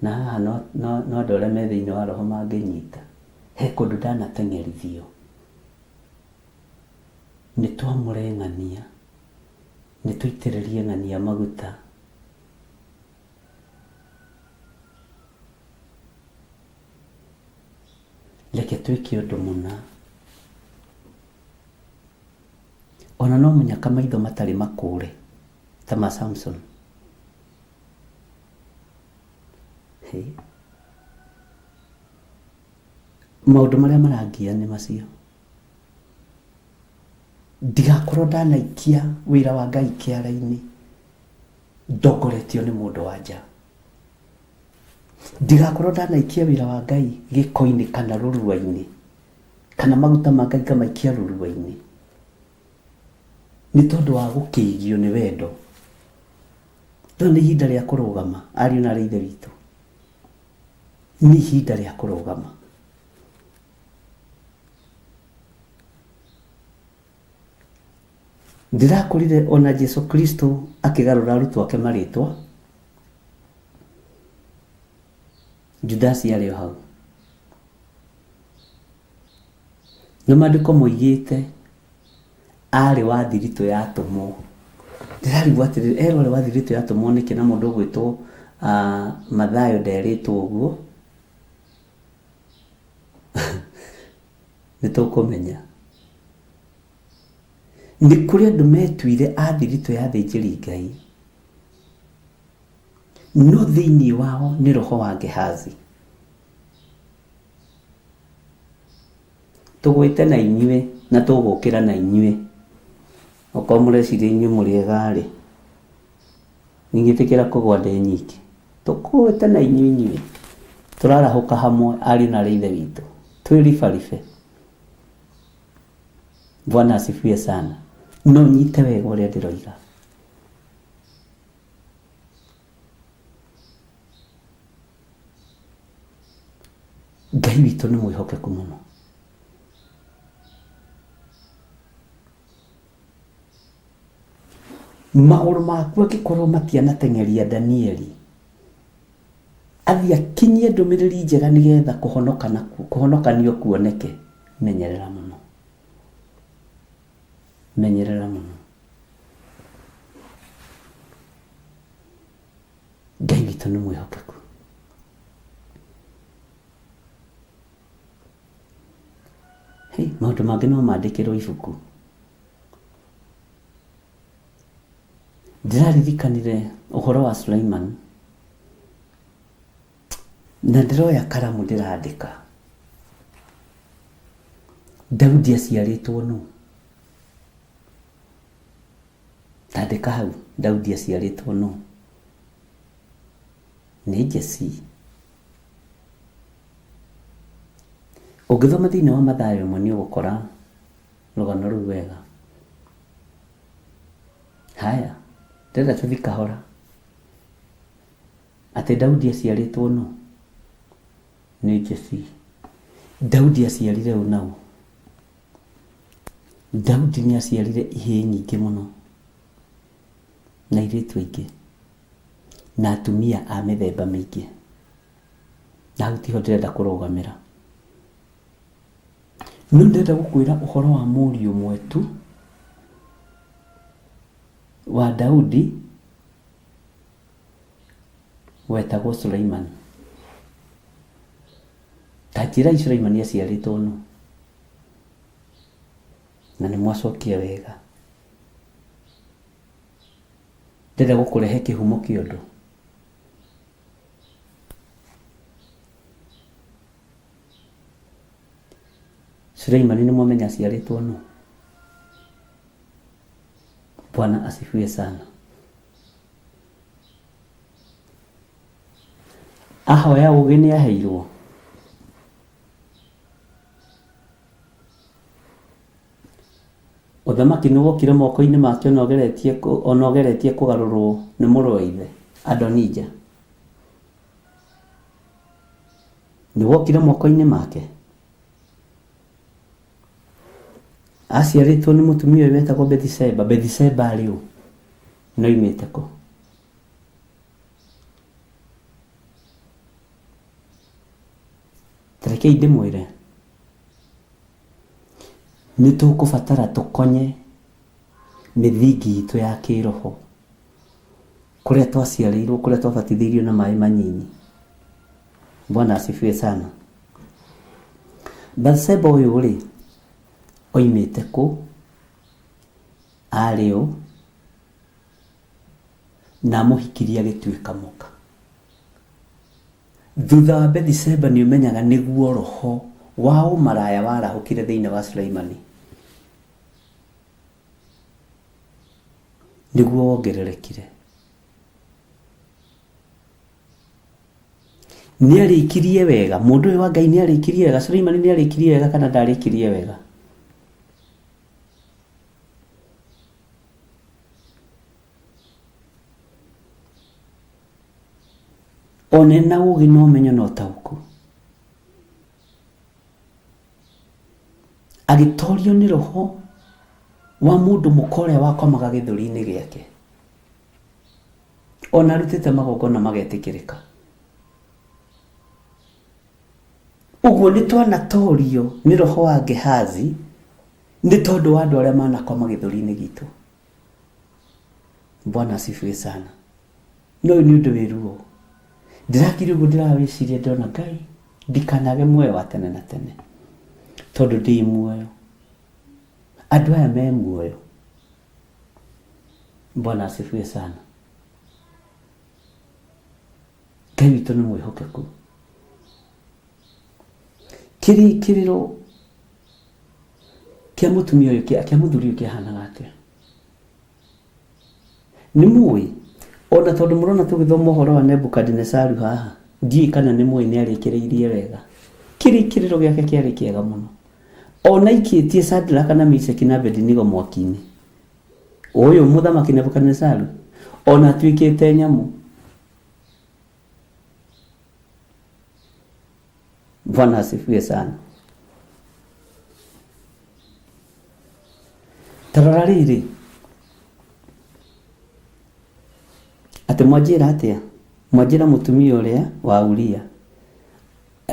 na haha no, no, no andũ arĩa me thĩinĩ wa roho mangĩnyita. He kũndũ ndanateng'erithio, nĩ twamũre ng'ania, nĩ tũitĩrĩrie ng'ania maguta. Reke twĩke ũndũ mũna. Ona no mũnyaka maitho matarĩ makũre ta ma Samson. Hey. Maũndũ marĩa marangia nĩ macio. Ndigakorwo ndanaikia wĩra wa Ngai kĩara-inĩ ndongoretio nĩ mũndũ wa nja. Ndigakorwo ndanaikia wĩra wa Ngai gĩko-inĩ kana rũrua-inĩ, kana maguta ma Ngai ngamaikia rũrua-inĩ nĩ tondũ wa gũkĩigio nĩ wendo. Rĩu nĩ ihinda rĩa kũrũgama, ariũ na aarĩ a Ithe witũ. Nĩ ihinda rĩa kũrũgama. Ndĩrakorire ona Jesu Kristo akĩgarũra arutwo ake marĩtwa, Judasi arĩ o hau. Na maandĩko moigĩte arĩ wa thiritũ ya atũmwo. Ndĩrarigwo atĩrĩrĩ, erwo arĩ wa thiritũ ya atũmwo nĩkĩ na mũndũ ũgwĩtwo Mathayo nderĩtwo ũguo? Nĩ tũkũmenya. Nĩ kũrĩ andũ metuire a thiritũ ya athĩnjĩri Ngai, no thĩinĩ wao nĩ roho wa Gehazi. Tũgwĩte na inyuĩ na tũgũkĩra na inyuĩ. Okorwo mũreciria inyuĩ mũrĩ ega-rĩ, ingĩtĩkĩra kũgwa ndĩ nyiki. Tũkũĩte na inyuĩ inyuĩ. Tũrarahũka hamwe ariũ na aarĩ a Ithe witũ. Twĩ ribaribe. Bwana asifiwe sana. No nyite wega ũrĩa ndĩroiga. Ngai witũ nĩ mwĩhokeku mũno. Magũrũ maku angĩkorwo matianateng'eria Danieli, athiĩ akinyie ndũmĩrĩri njega nĩgetha kũhonokanio kuoneke, menyerera mũno, menyerera mũno. Ngai witũ nĩ mwĩhokeku. Hey, maũndũ mangĩ no mandĩkĩrwo ibuku. Ndĩraririkanire ũhoro wa Sulaiman na ndĩroya karamu ndĩrandĩka. Daudi aciarĩtwo nũ? Tandĩka hau, Daudi aciarĩtwo nũ? Nĩ Jesii. Ũngĩthoma thĩinĩ wa Mathayo ĩmwe nĩ ũgũkora rũgano rũu wega. Haya, ndĩrenda tũthiĩ kahora. Atĩ Daudi aciarĩtwo nũ? Nĩ Jesii. Daudi aciarire ũ na ũ? Daudi nĩ aciarire ihĩĩ nyingĩ mũno na airĩtu aingĩ na atumia a mĩthemba mĩingĩ. Na hau tiho ndĩrenda kũrũgamĩra. No ndĩrenda gũkwĩra ũhoro wa mũriũ ũmwe tu wa Daudi wetagwo Suleimani. Ta njĩrai Suleimani aciarĩtwo nũ? Na nĩ mwacokia wega. Ndĩrenda gũkũrehe kĩhumo kĩa ũndũ. Suleimani nĩ mwamenya aciarĩtwo nũ? Bwana asifiwe sana. Ahoya ũgĩ nĩ aheirwo. Ũthamaki nĩ wokire moko-inĩ make ona ũgeretie kũgarũrwo nĩ mũrũ wa ithe Adonija. Nĩ wokire moko-inĩ make. Aciarĩtwo nĩ mũtumia ũyũ wetagwo Bethisheba. Bethisheba arĩ ũ? Na oimĩte kũ? Ta rekei ndĩmwĩre, nĩ tũkũbatara tũkonye mĩthingi itũ ya kĩroho, kũrĩa twaciarĩirwo, kũrĩa twabatithĩirio na maĩ manyinyi. Bwana asifiwe sana. Bathsheba ũyũ rĩ, oimĩte kũ? Arĩ ũ? Na amũhikirie agĩtuĩka mũka. Thutha wa Bethisheba nĩ ũmenyaga nĩguo roho wa ũmaraya warahũkire thĩinĩ wa Suleimani. Nĩguo wongererekire. Nĩ arĩkirie wega, mũndũ ũyũ wa Ngai nĩ arĩkirie wega, Suleimani nĩ arĩkirie wega kana ndarĩkirie wega? Ona ena ũgĩ na ũmenyo na ũtaũku. Agĩtorio nĩ roho wa mũndũ mũka ũrĩa wakomaga gĩthũri-inĩ gĩake. Ona arutĩte magongona magetĩkĩrĩka. Ũguo nĩ twanatorio nĩ roho wa Gehazi nĩ tondũ wa andũ arĩa manakoma gĩthũri-inĩ gitũ. Bwana asifiwe sana. No ũyũ nĩ ũndũ wĩ ruo. Ndĩrakira ũguo ndĩrawĩciria ndĩrona Ngai ndikanage muoyo wa tene na tene tondũ ndĩ muoyo. Andũ aya me muoyo. Bwana asifiwe sana. Ngai witũ nĩ mwĩhokeku. Kĩrĩkĩrĩro kĩa mũtumia ũyũ kĩa mũthuri ũyũ kĩahanaga atĩa? Nĩ mũĩ, ona tondũ mũrona tũgĩthoma ũhoro wa Nebukadinesaru haha, ndiũĩ kana nĩ mũĩ nĩ arĩkĩrĩirie wega. Kĩrĩkĩrĩro gĩake kĩarĩ kĩega mũno. Ona aikĩtie Shadraka na Meshaki na Abednego mwaki-inĩ. Ũyũ mũthamaki Nebukadinesaru, ona atuĩkĩte nyamũ. Bwana asifiwe sana. Ta rora rĩrĩ, Atĩ mwanjĩra atĩa? Mwanjĩra mũtumia ũrĩa wa Uria.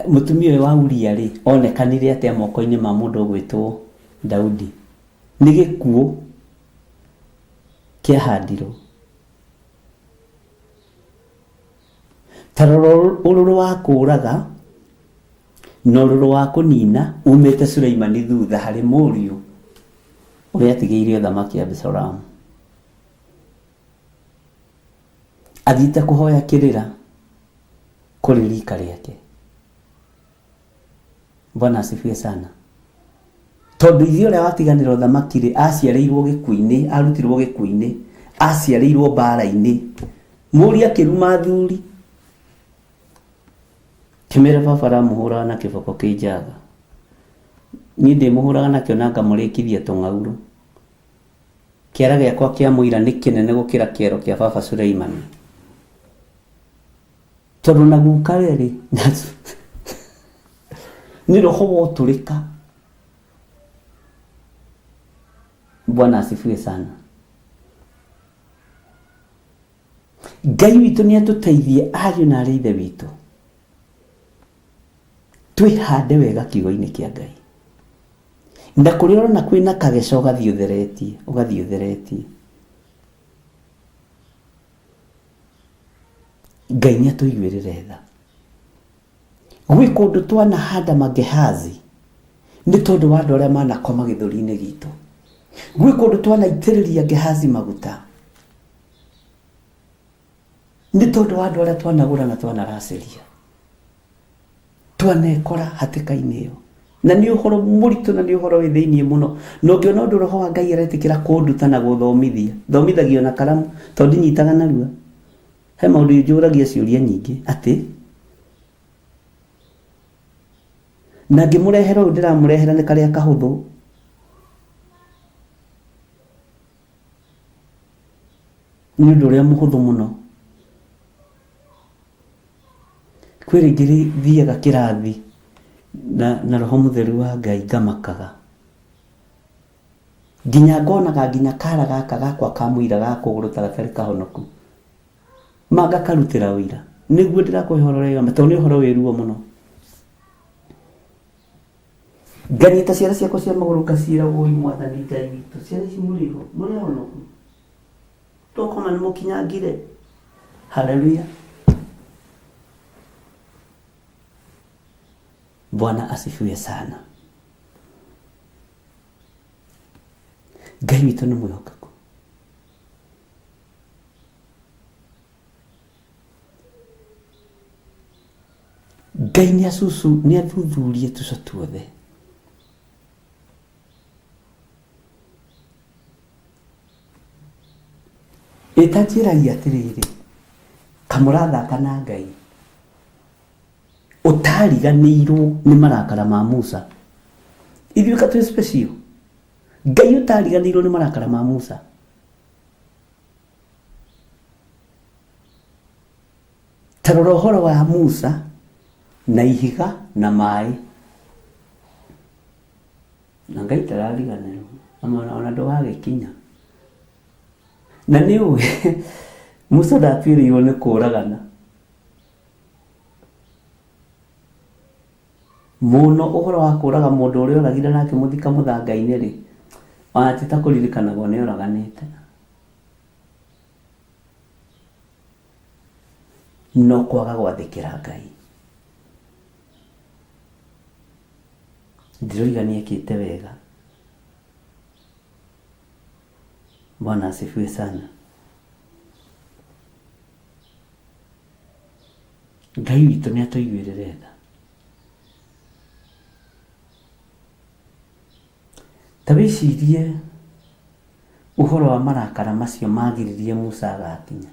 Mũtumia ũyũ wa Uria rĩ, onekanire atĩa moko-inĩ ma mũndũ ũgwĩtwo Daudi? Nĩ gĩkuũ kĩahandirwo. Ta rora ũrũrũ wa kũũraga na ũrũrũ wa kũnina umĩte Suleimani thutha harĩ mũriũ ũrĩa atigĩire ũthamaki Abisalomu. Athiĩte kũhoya kĩrĩra kũrĩ rika rĩake. Bwana asifiwe sana. Tondũ ithe ũrĩa watiganĩra ũthamaki rĩ, aciarĩirwo gĩkuũ-inĩ, arutirwo gĩkuũ-inĩ, aciarĩirwo mbara-inĩ. Mũriũ akĩruma athuri, kĩmera baba aramũhũraga na kĩboko kĩ njaga. Niĩ ndĩmũhũraga nakĩo na ngamũrĩkithia tũng'aurũ. Kĩara gĩakwa kĩa mũira nĩ kĩnene gũkĩra kĩero kĩa baba Suleimani. Tondũ na guka rĩ, nĩ roho wa ũtũrĩka. Bwana asifiwe sana. Ngai witũ nĩ atũteithie ariũ na arĩ ithe witũ. Twĩhande wega kiugo-inĩ kĩa Ngai. Na kũrĩa ũrona kwĩna kageca ũgathiĩ ũtheretie, ũgathiĩ ũtheretie. Ngai nĩ atũiguĩrĩre tha. Gwĩ kũndũ twanahanda magehazi nĩ tondũ wa andũ arĩa manakoma gĩthũri-inĩ gitũ. Gwĩ kũndũ twanaitĩrĩria Gehazi maguta nĩ tondũ wa andũ arĩa twanagũra na twanaracĩria. Twanekora hatĩka-inĩ ĩyo. Na nĩ ũhoro mũritũ na nĩ ũhoro wĩ thĩiniĩ mũno. Na ũngĩona ũndũ roho wa Ngai aretĩkĩra kũnduta na gũthomithia, thomithagio na karamu tondũ ndinyitaga narua. He maũndũ njũragia ciũria nyingĩ atĩ na ngĩmũrehera ũyũ ndĩramũrehera nĩ karĩa kahũthũ. Nĩ ũndũ ũrĩa mũhũthũ mũno. Kwĩ rĩngĩ thiaga kĩrathi na, na roho mũtheru wa Ngai ngamakaga. Nginya ngonaga nginya kara gaka gakwa ka mũira ga kũgũrũ ta gatarĩ kahonoku. Ma ngakarutĩra ũira. Nĩguo ndĩrakũhe ũhoro ũrĩa tondũ nĩ ũhoro wĩ ruo mũno. Nganyita ciara ciakwa cia magũrũ ngaciĩra woi mwathani Ngai witũ. Ciara ici mũrĩ ho, mũrĩ ahonoku. Tokoma nĩ mũkinyangire. Haleluya. Bwana asifiwe sana. Ngai witũ nĩ mwĩhokeku. Ngai nĩ acucu nĩ athuthurie tũco tuothe. Ĩ ta njĩrai atĩrĩrĩ, kamũrathaka na Ngai ũtariganĩirwo nĩ marakara ma Musa. Ithuĩ ka twĩ special. Ngai ũtariganĩirwo nĩ marakara ma Musa. Ta rora ũhoro wa Musa na ihiga na maĩ. Na Ngai ndarariganĩrwo ona ndũgagĩkinya. Na nĩ ũĩ Musa ndatuĩrĩirwo nĩ kũragana. Mũno ũhoro wa kũraga mũndũ ũrĩa oragire na akĩmũthika mũthanga-inĩ rĩ, ona ti ta kũririkanagwo nĩ oraganĩte. No kwaga gwathĩkĩra Ngai. Ndiroiga nĩ ekĩte wega. Bwana asifiwe sana. Ngai witũ nĩ atũiguĩrĩre tha. Ta wĩcirie ũhoro wa marakara macio magiririe Musa agakinya.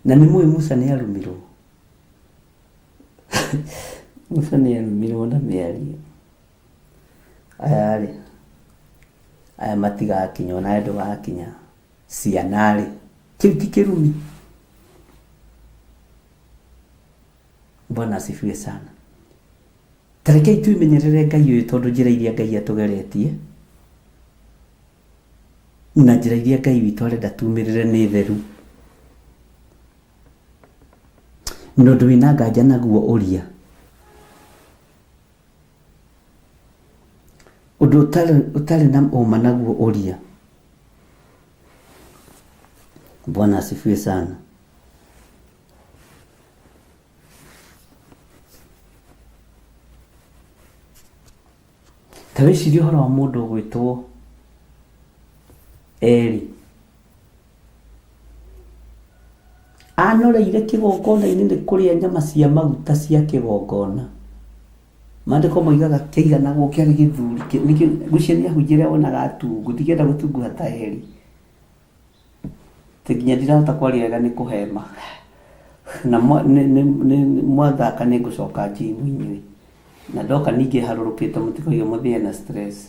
Na nĩ mũĩ Musa nĩ arumirwo. Musa nĩ arumirwo na mĩario. Aya rĩ, aya matigakinya onawe ndũgakinya. Ciana rĩ, kĩu ti kĩrumi? Bwana asifiwe sana. Ta rekei twĩmenyerere Ngai ũyũ tondũ njĩra iria Ngai atũgeretie Na njĩra iria Ngai witũ arenda tumĩrĩre nĩ theru. Na ũndũ wĩna nganja naguo ũria. Ũndũ ũtarĩ na ũma naguo ũria. Bwana asifiwe sana. Ta wĩcirie ũhoro wa mũndũ ũgwĩtwo Eli. Anoreire kĩgongona-inĩ nĩ kũrĩa nyama cia maguta cia kĩgongona. Maandĩko moigaga kĩaiganagwo kĩarĩ gĩthuri. Ngwĩciria nĩ ahunjia arĩa wonaga atungu. Ndingĩenda gũtunguha ta Eli. Atĩ nginya ndirahota kwaria wega nĩ kũhema. Na mwathaka nĩ ngũcoka njimu inyuĩ. Na ndoka ningĩ harũrũkĩte mũtikoige mũthĩe na stress.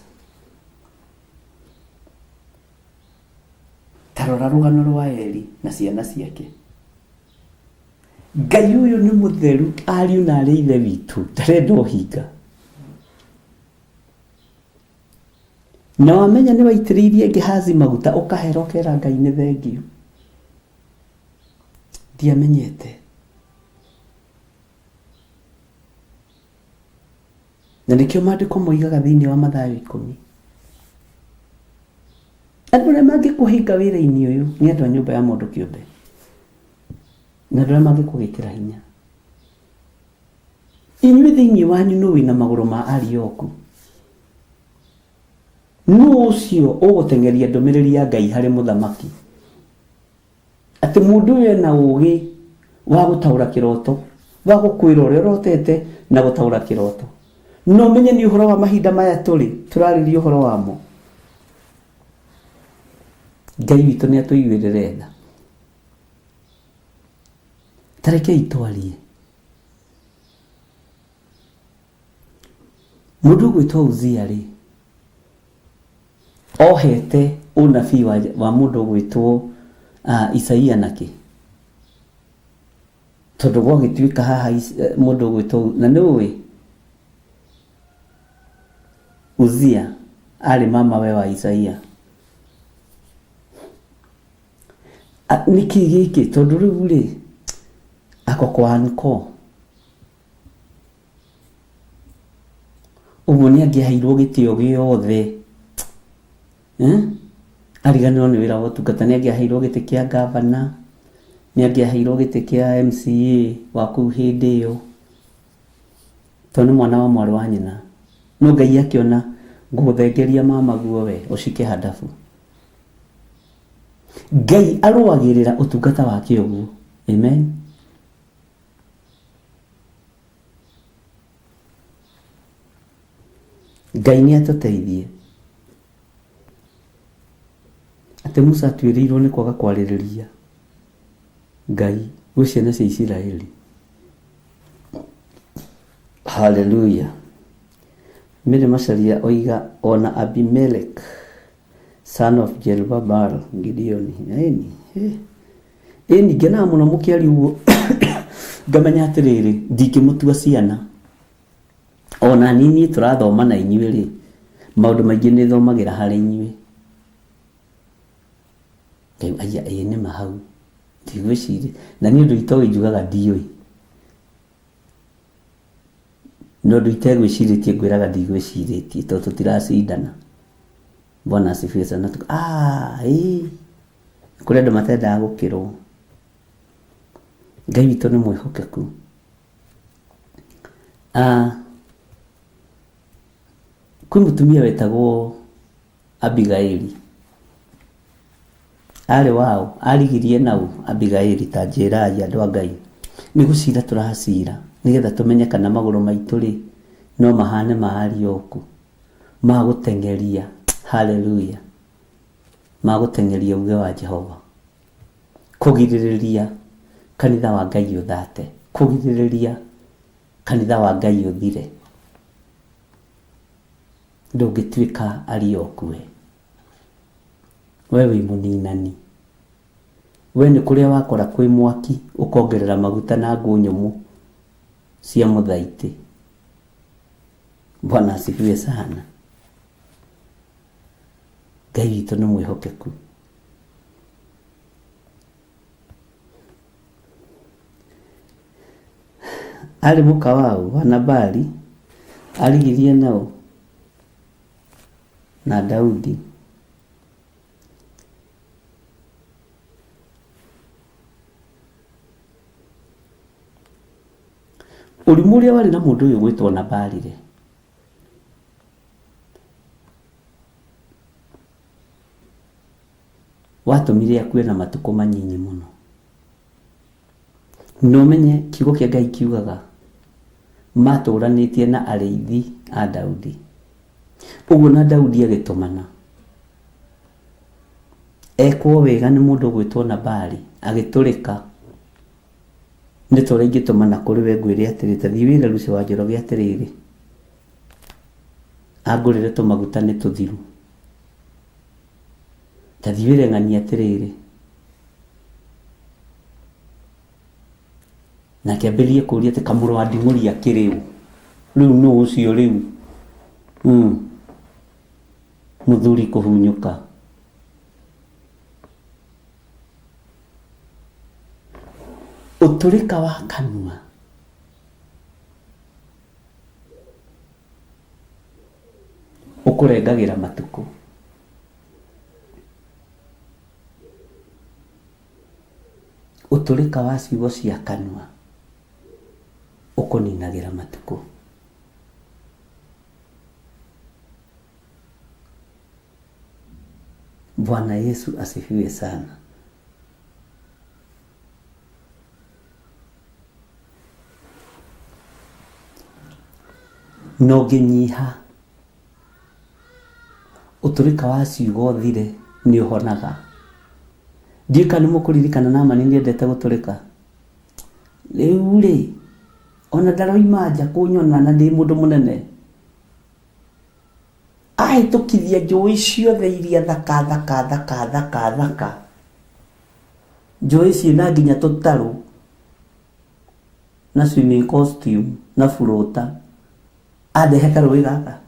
Ta rora rũgano rwa Eli na ciana ciake. Ngai ũyũ nĩ mũtheru, ariũ na arĩ ithe witũ, ndarenda ũhinga. Na wamenya nĩ waitĩrĩirie Gehazi maguta ũkahera ũkera Ngai nĩ thengiũ. Ndiamenyete. Na nĩkĩo maandĩko moigaga thĩinĩ wa Mathayo 10. Andũ arĩa mangĩkũhĩnga wĩra-inĩ ũyũ nĩ andũ a nyũmba ya mũndũ kĩũmbe. Na andũ arĩa mangĩkũgĩkĩra hinya. Inyuĩ thĩinĩ wanyu nũ wĩna magũrũ ma Arioku? Nũ ũcio ũgũteng'eria ndũmĩrĩri ya Ngai harĩ mũthamaki? Atĩ mũndũ ũyũ ena ũũgĩ wa gũtaũra kĩroto, wa gũkwĩra ũrĩa ũrotete na gũtaũra kĩroto. Na ũmenye nĩ ũhoro wa mahinda maya tũrĩ, tũrarĩria ũhoro wamo. Ngai witũ nĩ atũiguĩrĩre tha. Ta rekei twarie. Mũndũ ũgwĩtwo Uzia rĩ, ohete ũnabii wa, wa mũndũ ũgwĩtwo uh, Isaia nakĩ? Tondũ gwagĩtuĩka haha eh, mũndũ ũgwĩtwo na nĩ ũĩ Uzia arĩ mama we wa Isaia. Nĩkĩ gĩkĩ? Tondũ rĩu rĩ, ako kwa anko. Ũguo nĩ angĩaheirwo gĩtĩo gĩothe eh? Ariganĩrwo nĩ wĩra wa ũtungata, nĩ angĩaheirwo gĩtĩ kĩa ngavana, nĩ angĩaheirwo gĩtĩ kĩa MCA wa kũu hĩndĩ ĩyo, tondũ nĩ mwana wa mwarĩ wa nyina. No Ngai akĩona ngũgũthengeria mamaguo we ũcike handabu. Ngai arũagĩrĩra ũtungata wake ũguo. Amen. Ngai nĩ atũteithie. Atĩ Musa atuĩrĩirwo nĩ kwaga kwarĩrĩria Ngai gwĩ ciana cia Isiraeli. Haleluya. Mary Macharia oiga ona Abimelech son of Jerubbaal Gideoni. Ĩni, eh. Ĩni ngenaga mũno mũkĩaria ũguo ngamenya atĩrĩrĩ ndingĩmũtua ciana. Ona niĩ tũrathoma na inyuĩ rĩ, maũndũ maingĩ nĩ thomagĩra harĩ inyuĩ. Ngaigua aya ĩĩ nĩma hau ndigwĩciria na niĩ ũndũ itoĩ njugaga ndiũĩ. Na ũndũ itegwĩcirĩtie ngwĩraga ndigwĩcirĩtie tondũ tũtiracindana. Bwana asifiwe sana. Ah, ĩĩ. Kũrĩ andũ matendaga gũkĩrwo. Ngai witũ nĩ mwĩhokeku. Ah, kwĩ mũtumia wetagwo Abigaili. Arĩ waũ? Arigirie naũ? Abigaili, ta njĩrai andũ a Ngai. Nĩ gũcira tũracira nĩgetha tũmenye kana magũrũ maitũ-rĩ, no mahane ma Arioku, ma gũteng'eria, haleluya, ma gũteng'eria uge wa Jehova, kũgirĩrĩria kanitha wa Ngai ũthate, kũgirĩrĩria kanitha wa Ngai ũthire. Ndũngĩtuĩka Arioku we. We wĩ mũninani. We nĩ kũrĩa wakora kwĩ mwaki ũkongerera maguta na ngũ nyũmũ cia mũthaitĩ. Bwana asifiwe sana. Ngai witũ nĩ mwĩhokeku. Arĩ mũka waũ wa Nabali, arigirie naũ na Daudi. Ũrimũ ũrĩa warĩ na mũndũ ũyũ gwĩtwo Nabali rĩ, watũmire akue na matukũ manyinyi mũno. Na ũmenye kiugo kĩa Ngai kiugaga matũranĩtie na arĩithi a Daudi. Ũguo na Daudi agĩtũmana ekwo wega nĩ mũndũ ũgwĩtwo Nabali, agĩtũrĩka. Nĩ ta ũrĩa ingĩtũmana kũrĩ we ngwĩre atĩrĩ, ta thiĩ wĩre Lucy wa Njoroge atĩrĩrĩ, angũrĩre tũmaguta nĩ tũthiru. Ta thiĩ wĩre ng'ania atĩrĩrĩ, na akĩambĩrĩria kũũria atĩ kamũrũ wa nding'ũri akĩrĩ ũ? Rĩu nũ ũcio rĩu? Mũthuri kũhunyũka. Ũtũrĩka wa kanua ũkũrengagĩra matukũ. Ũtũrĩka wa ciugo cia kanua ũkũninagĩra matukũ. Bwana Yesu asifiwe sana. Na ũngĩnyiha, ũtũrĩka wa ciugo thire nĩ ũhonaga. Ndiũĩ kana nĩ mũkũririkana Naamani nĩ endete gũtũrĩka. Rĩu rĩ, ona ndaroima nja kũnyona na ndĩ mũndũ mũnene. Ahĩtũkithia njũĩ ciothe iria thaka thaka thaka thaka thaka. Njũĩ ciĩna nginya tũtarũ na swimming costume na burũta. Andehe karũĩ gaka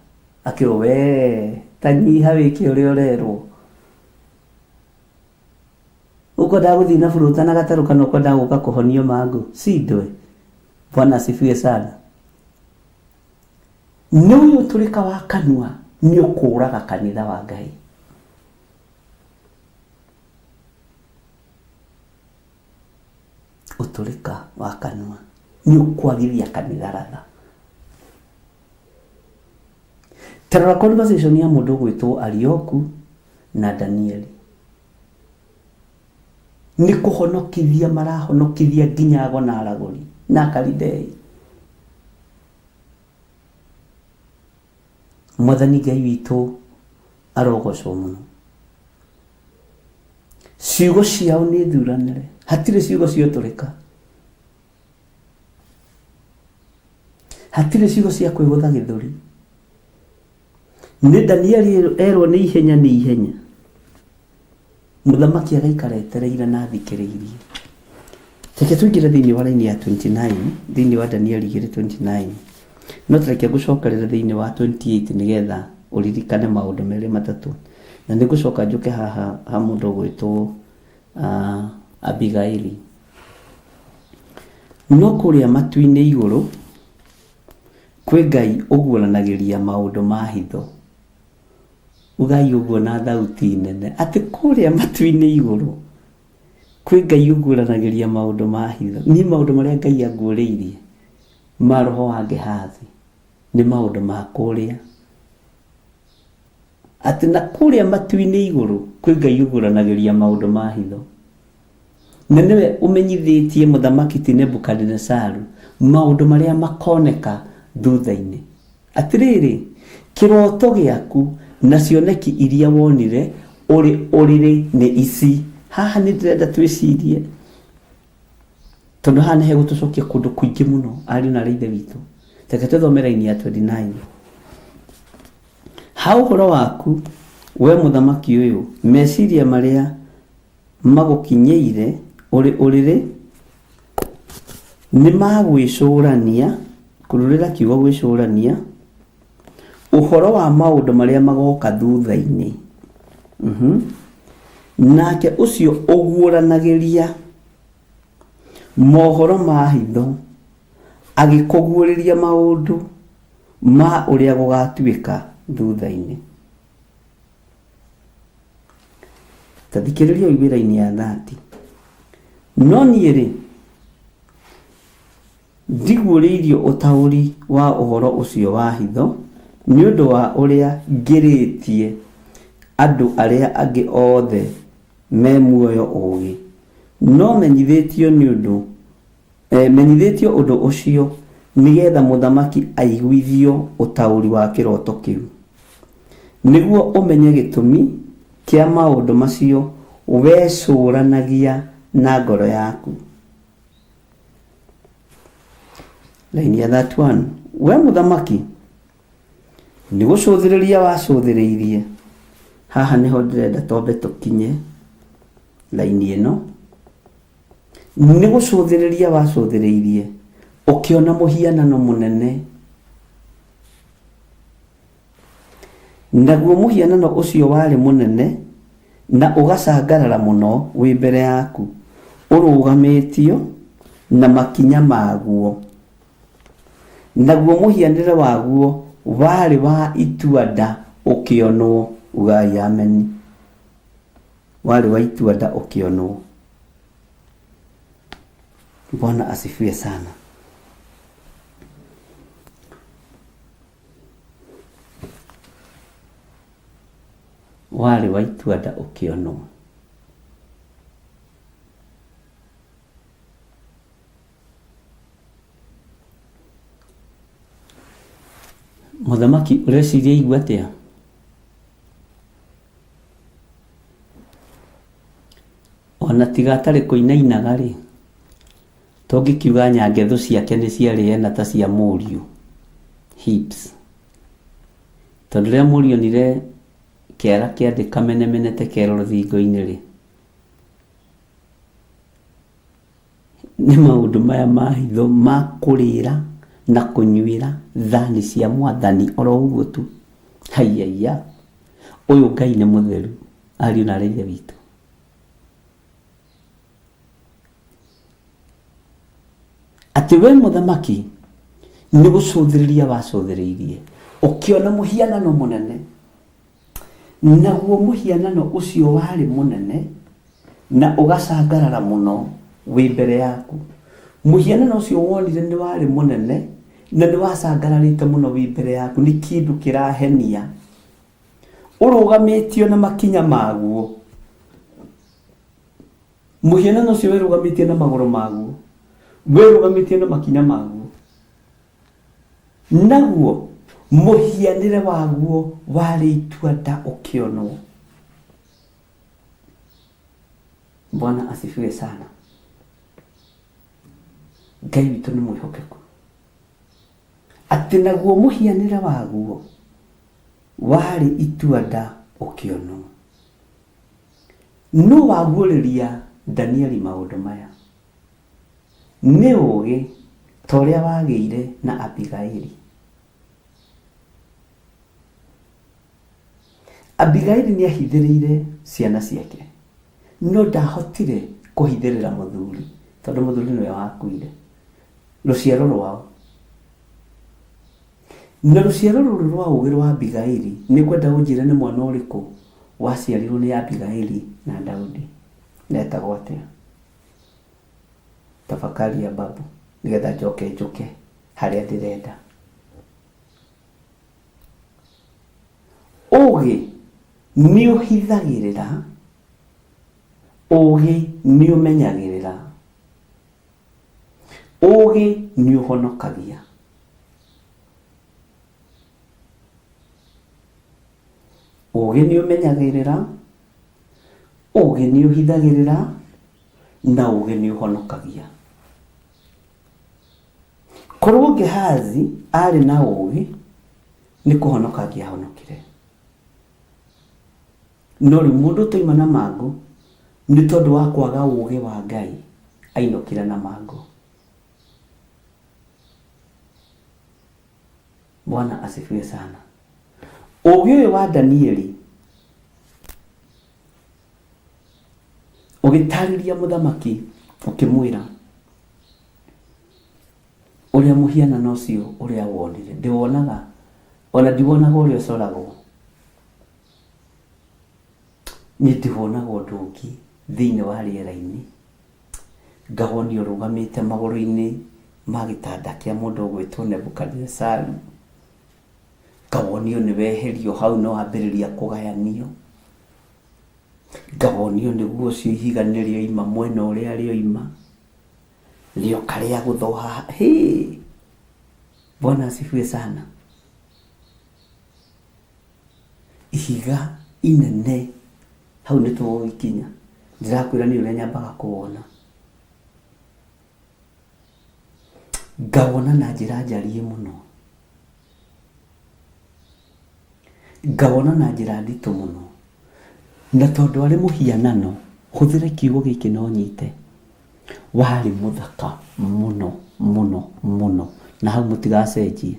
akĩrwo we ta nyiha wĩke ũrĩa ũrerwo. Ũkwendaga gũthiĩ na burũta na gatarũ kana ũkwendaga gũka kũhonio mangũ? Sindwe. Bwana asifiwe sana. Nĩ ũyũ ũtũrĩka wa kanua nĩ ũkũraga kanitha wa Ngai. Ũtũrĩka wa kanua nĩ ũkwagithia kanitha ratha. Ta rora conversation ya mũndũ ũgwĩtwo Arioku na Danieli. Nĩ kũhonokithia marahonokithia nginya ago na aragũri na Akalidei. Mwathani Ngai witũ arogocwo mũno. Ciugo ciao nĩ thuranĩre, hatirĩ ciugo ciotũrĩka, hatirĩ ciugo cia kwĩgũtha gĩthũri. Nĩ Danieli erwo nĩ ihenya nĩ ihenya, mũthamaki agaikara etereire na athikĩrĩirie. Reke tũingĩre thĩinĩ wa raini ya 29, thĩinĩ wa Danieli 2:29. No tareke ngũcokerere thĩinĩ wa 28 nĩgetha ũririkane maũndũ merĩ matatũ. Na nĩ ngũcoka njũke haha ha mũndũ ũgwĩtwo Abigaili. No kũrĩa matu-inĩ igũrũ kwĩ Ngai ũguũranagĩria maũndũ ma hitho. Ugai ũguo na thauti nene atĩ kũrĩa matu-inĩ igũrũ kwĩ Ngai ũguũranagĩria maũndũ ma hitho. Niĩ maũndũ marĩa Ngai anguũrĩirie ma roho wa Gehazi nĩ maũndũ ma kũrĩa. Atĩ na kũrĩa matu-inĩ igũrũ kwĩ Ngai ũguũranagĩria maũndũ ma hitho. Na nĩwe ũmenyithĩtie mũthamaki ti Nebukadinesaru maũndũ marĩa makoneka thutha-inĩ. Atĩrĩrĩ, kĩroto gĩaku na cioneki iria wonire ũrĩ ũrĩrĩ nĩ ici. Haha nĩ ndĩrenda twĩcirie tondũ haha nĩ hegũtũcokia kũndũ kũingĩ mũno ariũ na aarĩ a Ithe witũ. Reke tũthome raini ya 29. Ha ũhoro waku, we mũthamaki ũyũ, meciria marĩa magũkinyĩire ũrĩ ũrĩrĩ nĩ ma gwĩcũrania, kururĩra kiugo gwĩcũrania, ũhoro wa maũndũ marĩa magoka thutha-inĩ. Nake ũcio ũguũranagĩria mohoro ma hitho agĩkũguũrĩria maũndũ ma ũrĩa gũgatuĩka thutha-inĩ. Ta thikĩrĩria ũigue raini ya 30. No niĩ-rĩ, ndiguũrĩirio ũtaũri wa ũhoro ũcio wa hitho nĩ ũndũ wa ũrĩa ngĩrĩtie andũ arĩa angĩ othe me muoyo ũũgĩ, no menyithĩtio nĩ ũndũ menyithĩtio ũndũ ũcio nĩgetha mũthamaki aiguithio ũtaũri wa kĩroto kĩu, nĩguo ũmenye gĩtũmi kĩa maũndũ macio wecũranagia na ngoro yaku. Laini ya 31. We mũthamaki, nĩ gũcũthĩrĩria wacũthĩrĩirie. Haha nĩho ndĩrenda twambe tũkinye laini ĩno. Nĩ gũcũthĩrĩria wacũthĩrĩirie, ũkĩona mũhianano mũnene. Naguo mũhianano ũcio warĩ mũnene na ũgacangarara mũno wĩ mbere yaku, ũrũgamĩtio na makinya maguo. Naguo mũhianĩre waguo warĩ wa itua-nda ũkĩonwo. Ugai ameni. Warĩ wa itua-nda ũkĩonwo. Bwana asifiwe sana. Warĩ wa itua-nda ũkĩonwo. Mũthamaki ũreciria aigua atĩa? Ona tiga atarĩ kũinainaga rĩ, tũngĩkiuga nyangethu ciake nĩ ciarĩ ena ta cia mũriũ, hips. Tondũ rĩrĩa mũriũ onire kĩara kĩa thĩ kamenemenete kero rũthingo-inĩ rĩ, nĩ maũndũ maya ma hitho ma kũrĩra na kũnyuĩra thani cia mwathani oro ũguo tu. Haiyaia, ũyũ Ngai nĩ mũtheru, ariũ na aarĩ a Ithe witũ. Atĩ we mũthamaki nĩ gũcũthĩrĩria wacũthĩrĩirie, ũkĩona mũhianano mũnene, naguo mũhianano ũcio warĩ mũnene na ũgacangarara mũno wĩ mbere yaku. Mũhianano ũcio wonire nĩ warĩ mũnene na nĩ wacangararĩte mũno wĩ mbere yaku, nĩ kĩndũ kĩrahenia, ũrũgamĩtio na makinya maguo. Mũhianano ũcio wĩrũgamĩtie na magũrũ maguo, wĩrũgamĩtie na makinya maguo. Naguo mũhianĩre waguo warĩ itua-nda ũkĩonwo. Bwana asifiwe sana. Ngai witũ nĩ mwĩhokeku. Atĩ naguo mũhianĩre waguo warĩ itua-nda ũkĩonwo. Nũ waguũrĩria Danieli maũndũ maya? Nĩ ũũgĩ ta ũrĩa wagĩire na Abigaili. Abigaili nĩ ahithĩrĩire ciana ciake, no ndahotire kũhithĩrĩra mũthuri, tondũ mũthuri nĩwe wakuire. Rũciaro rwao. Na rũciaro rũrũ rwa ũũgĩ rwa Abigaili, nĩ ngwenda ũnjĩre nĩ mwana ũrĩkũ waciarirwo nĩ Abigaili na Daudi, na etagwo atĩa? Tafakari ya babu, nĩgetha njoke njũke harĩa ndĩrenda. Ũũgĩ nĩ ũhithagĩrĩra, ũũgĩ nĩ ũmenyagĩrĩra, ũũgĩ nĩ ũhonokagia. Ũũgĩ nĩ ũmenyagĩrĩra, ũũgĩ nĩ ũhithagĩrĩra, na ũũgĩ nĩ ũhonokagia. Korwo Gehazi arĩ na ũũgĩ, nĩ kũhonoka angĩahonokire. No rĩu mũndũ ũtoima na mangũ, nĩ tondũ wa kwaga ũũgĩ wa Ngai, ainũkire na mangũ. Bwana asifiwe sana. Ũũgĩ ũyũ wa Danieli Ũgĩtarĩria mũthamaki ũkĩmwĩra ũrĩa mũhianano ũcio ũrĩa wonire. Ndĩwonaga, ona ndiwonaga ũrĩa ũcoragwo. Niĩ ndĩwonaga ũndũ ũngĩ thĩinĩ wa rĩera-inĩ. Ngawonio ũrũgamĩte magũrũ-inĩ ma gĩtanda kĩa mũndũ ũgwĩtwo Nebukadinezaru. Ngawonio nĩ weherio hau na wambĩrĩria kũgayanio. Ngawonio nĩguo ũcio ihiga nĩ rĩoima mwena ũrĩa rĩoima, rĩoka rĩagũthwo haha. Hĩ! Bwana asifiwe sana. Ihiga inene hau nĩ tũgũgĩkinya. Ndĩrakwĩra niĩ ũrĩa nyambaga kũwona. Ngawona na njĩra njariĩ mũno. Ngawona na njĩra nditũ mũno. Na tondũ arĩ mũhianano, hũthĩre kiugo gĩkĩ na ũnyite, warĩ mũthaka mũno mũno mũno. Na hau mũtigacenjie.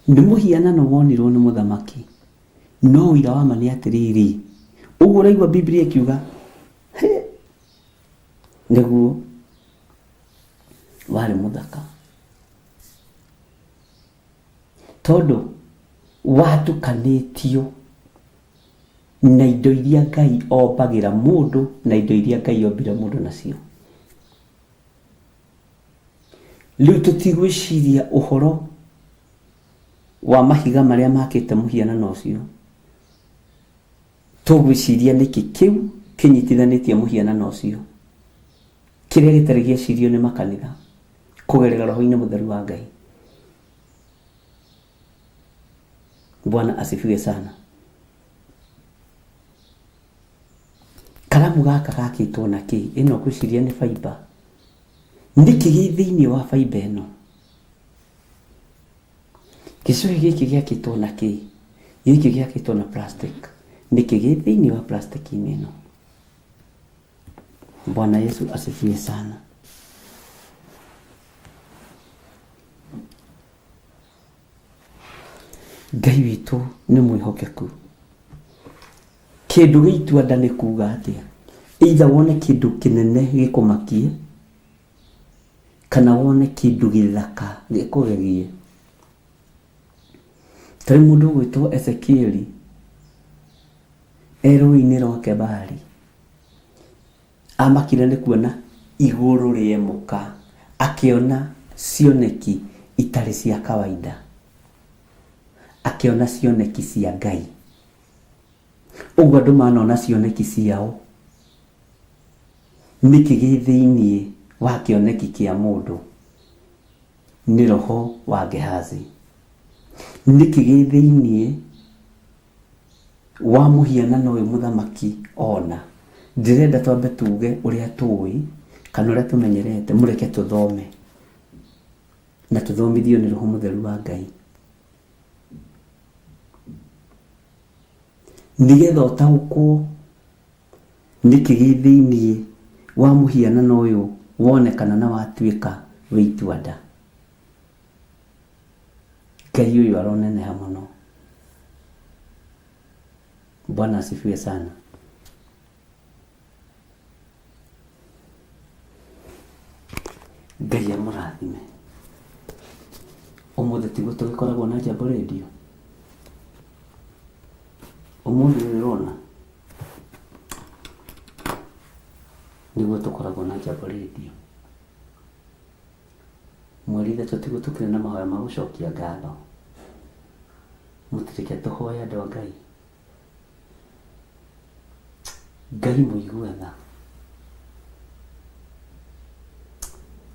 Nĩ mũhianano wonirwo nĩ mũthamaki, no ũira wa ma nĩ atĩrĩrĩ, ũguo ũraigua Bibilia ĩkiuga, hĩ, nĩguo warĩ mũthaka. Tondũ watukanĩtio na indo iria Ngai ombagĩra mũndũ na indo iria Ngai ombire mũndũ nacio. Rĩu tũtigwĩciria ũhoro wa mahiga marĩa makĩte mũhianano ũcio, tũgwĩciria nĩkĩ kĩu kĩnyitithanĩtie mũhianano ũcio, kĩrĩa gĩtarĩ gĩecirio nĩ makanitha kũgerera roho-inĩ mũtheru wa Ngai. Bwana asifiwe sana. Karamu gaka gakĩtwo na kĩ? Ĩno ngwĩciria nĩ fiber. Nĩkĩ gĩ thĩinĩ wa fiber ĩno? Gĩcũhĩ gĩkĩ gĩakĩtwo na kĩ? Gĩkĩ gĩakĩtwo na plastic. Nĩkĩ gĩ thĩinĩ wa plastic-inĩ ĩno? Bwana Yesu asifiwe sana. Ngai witũ nĩ mwĩhokeku. Kĩndũ gĩitua nda nĩ kuga atĩa? Either wone kĩndũ kĩnene gĩkũmakie, kana wone kĩndũ gĩthaka gĩkũgegie. Tarĩ mũndũ ũgwĩtwo Ezekieli e rũĩ-inĩ rwa Kebari, amakire nĩ kuona igũrũ rĩemũka, akĩona cioneki itarĩ cia kawaida, akĩona cioneki cia Ngai. Ũguo andũ manona cioneki ciao, nĩkĩ gĩ thĩiniĩ wa kĩoneki kĩa mũndũ? Nĩ roho wa Gehazi. Nĩkĩ gĩ thĩiniĩ wa mũhianano ũyũ mũthamaki ona? Ndĩrenda twambe tuge ũrĩa tũĩ kana ũrĩa tũmenyerete, mũreke tũthome na tũthomithio nĩ Roho Mũtheru wa Ngai. Nĩgetha ũtaũkwo nĩkĩ gĩ thĩiniĩ wa mũhianano ũyũ wonekana na watuĩka wĩ itua-nda. Ngai ũyũ aroneneha mũno. Bwana asifiwe sana. Ngai amũrathime. Ũmũthĩ tiguo tũgĩkoragwo na Jambo Radio? Ũmũthĩ ũyũ ũrona nĩguo tũkoragwo na Jambo Radio. Mweri ithatũ tiguo tũkĩrĩ na mahoya ma gũcokia ngatho. Mũtireke tũhoye andũ a Ngai. Ngai mũigua tha,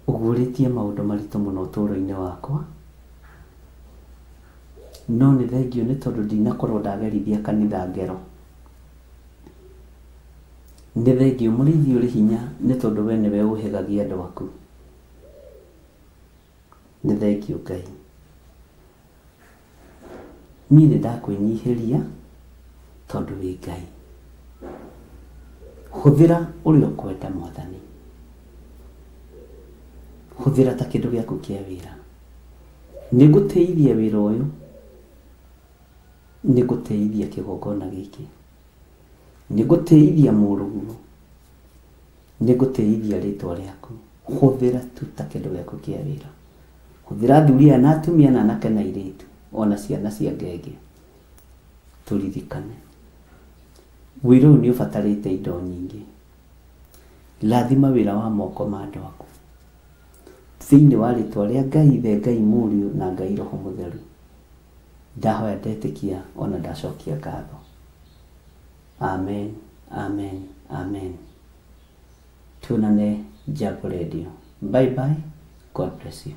ũguũrĩtie maũndũ maritũ mũno ũtũũro-inĩ wakwa, no nĩ thengiũ nĩ tondũ ndinakorwo ndagerithia kanitha ngero. Nĩ thengiũ mũrĩithi ũrĩ hinya nĩ tondũ we nĩwe ũhĩgagia andũ aku. Nĩ thengiũ Ngai. Niĩ nĩ ndakwĩnyihĩria tondũ wĩ Ngai. Hũthĩra ũrĩa ũkwenda Mwathani. Hũthĩra ta kĩndũ gĩaku kĩa wĩra. Nĩ ngũtĩithia wĩra ũyũ, nĩ ngũtĩithia kĩgongona gĩkĩ. Nĩ ngũtĩithia mũrũguo, nĩ ngũtĩithia rĩtwa rĩaku. Hũthĩra tu ta kĩndũ gĩaku kĩa wĩra. Hũthĩra athuri aya na atumia na anake na airĩtu ona ciana cia ngenge. Tũririkane. Wĩra ũyũ nĩ ũbatarĩte indo nyingĩ. Rathima wĩra wa moko ma andũ aku. Thĩinĩ wa rĩtwa rĩa Ngai Ithe, Ngai Mũriũ na Ngai Roho Mũtheru. Ndahoya ndetĩkia ona ndacokia ngatho. Amen, amen, amen. Tuonane Jambo Radio. Bye bye. God bless you.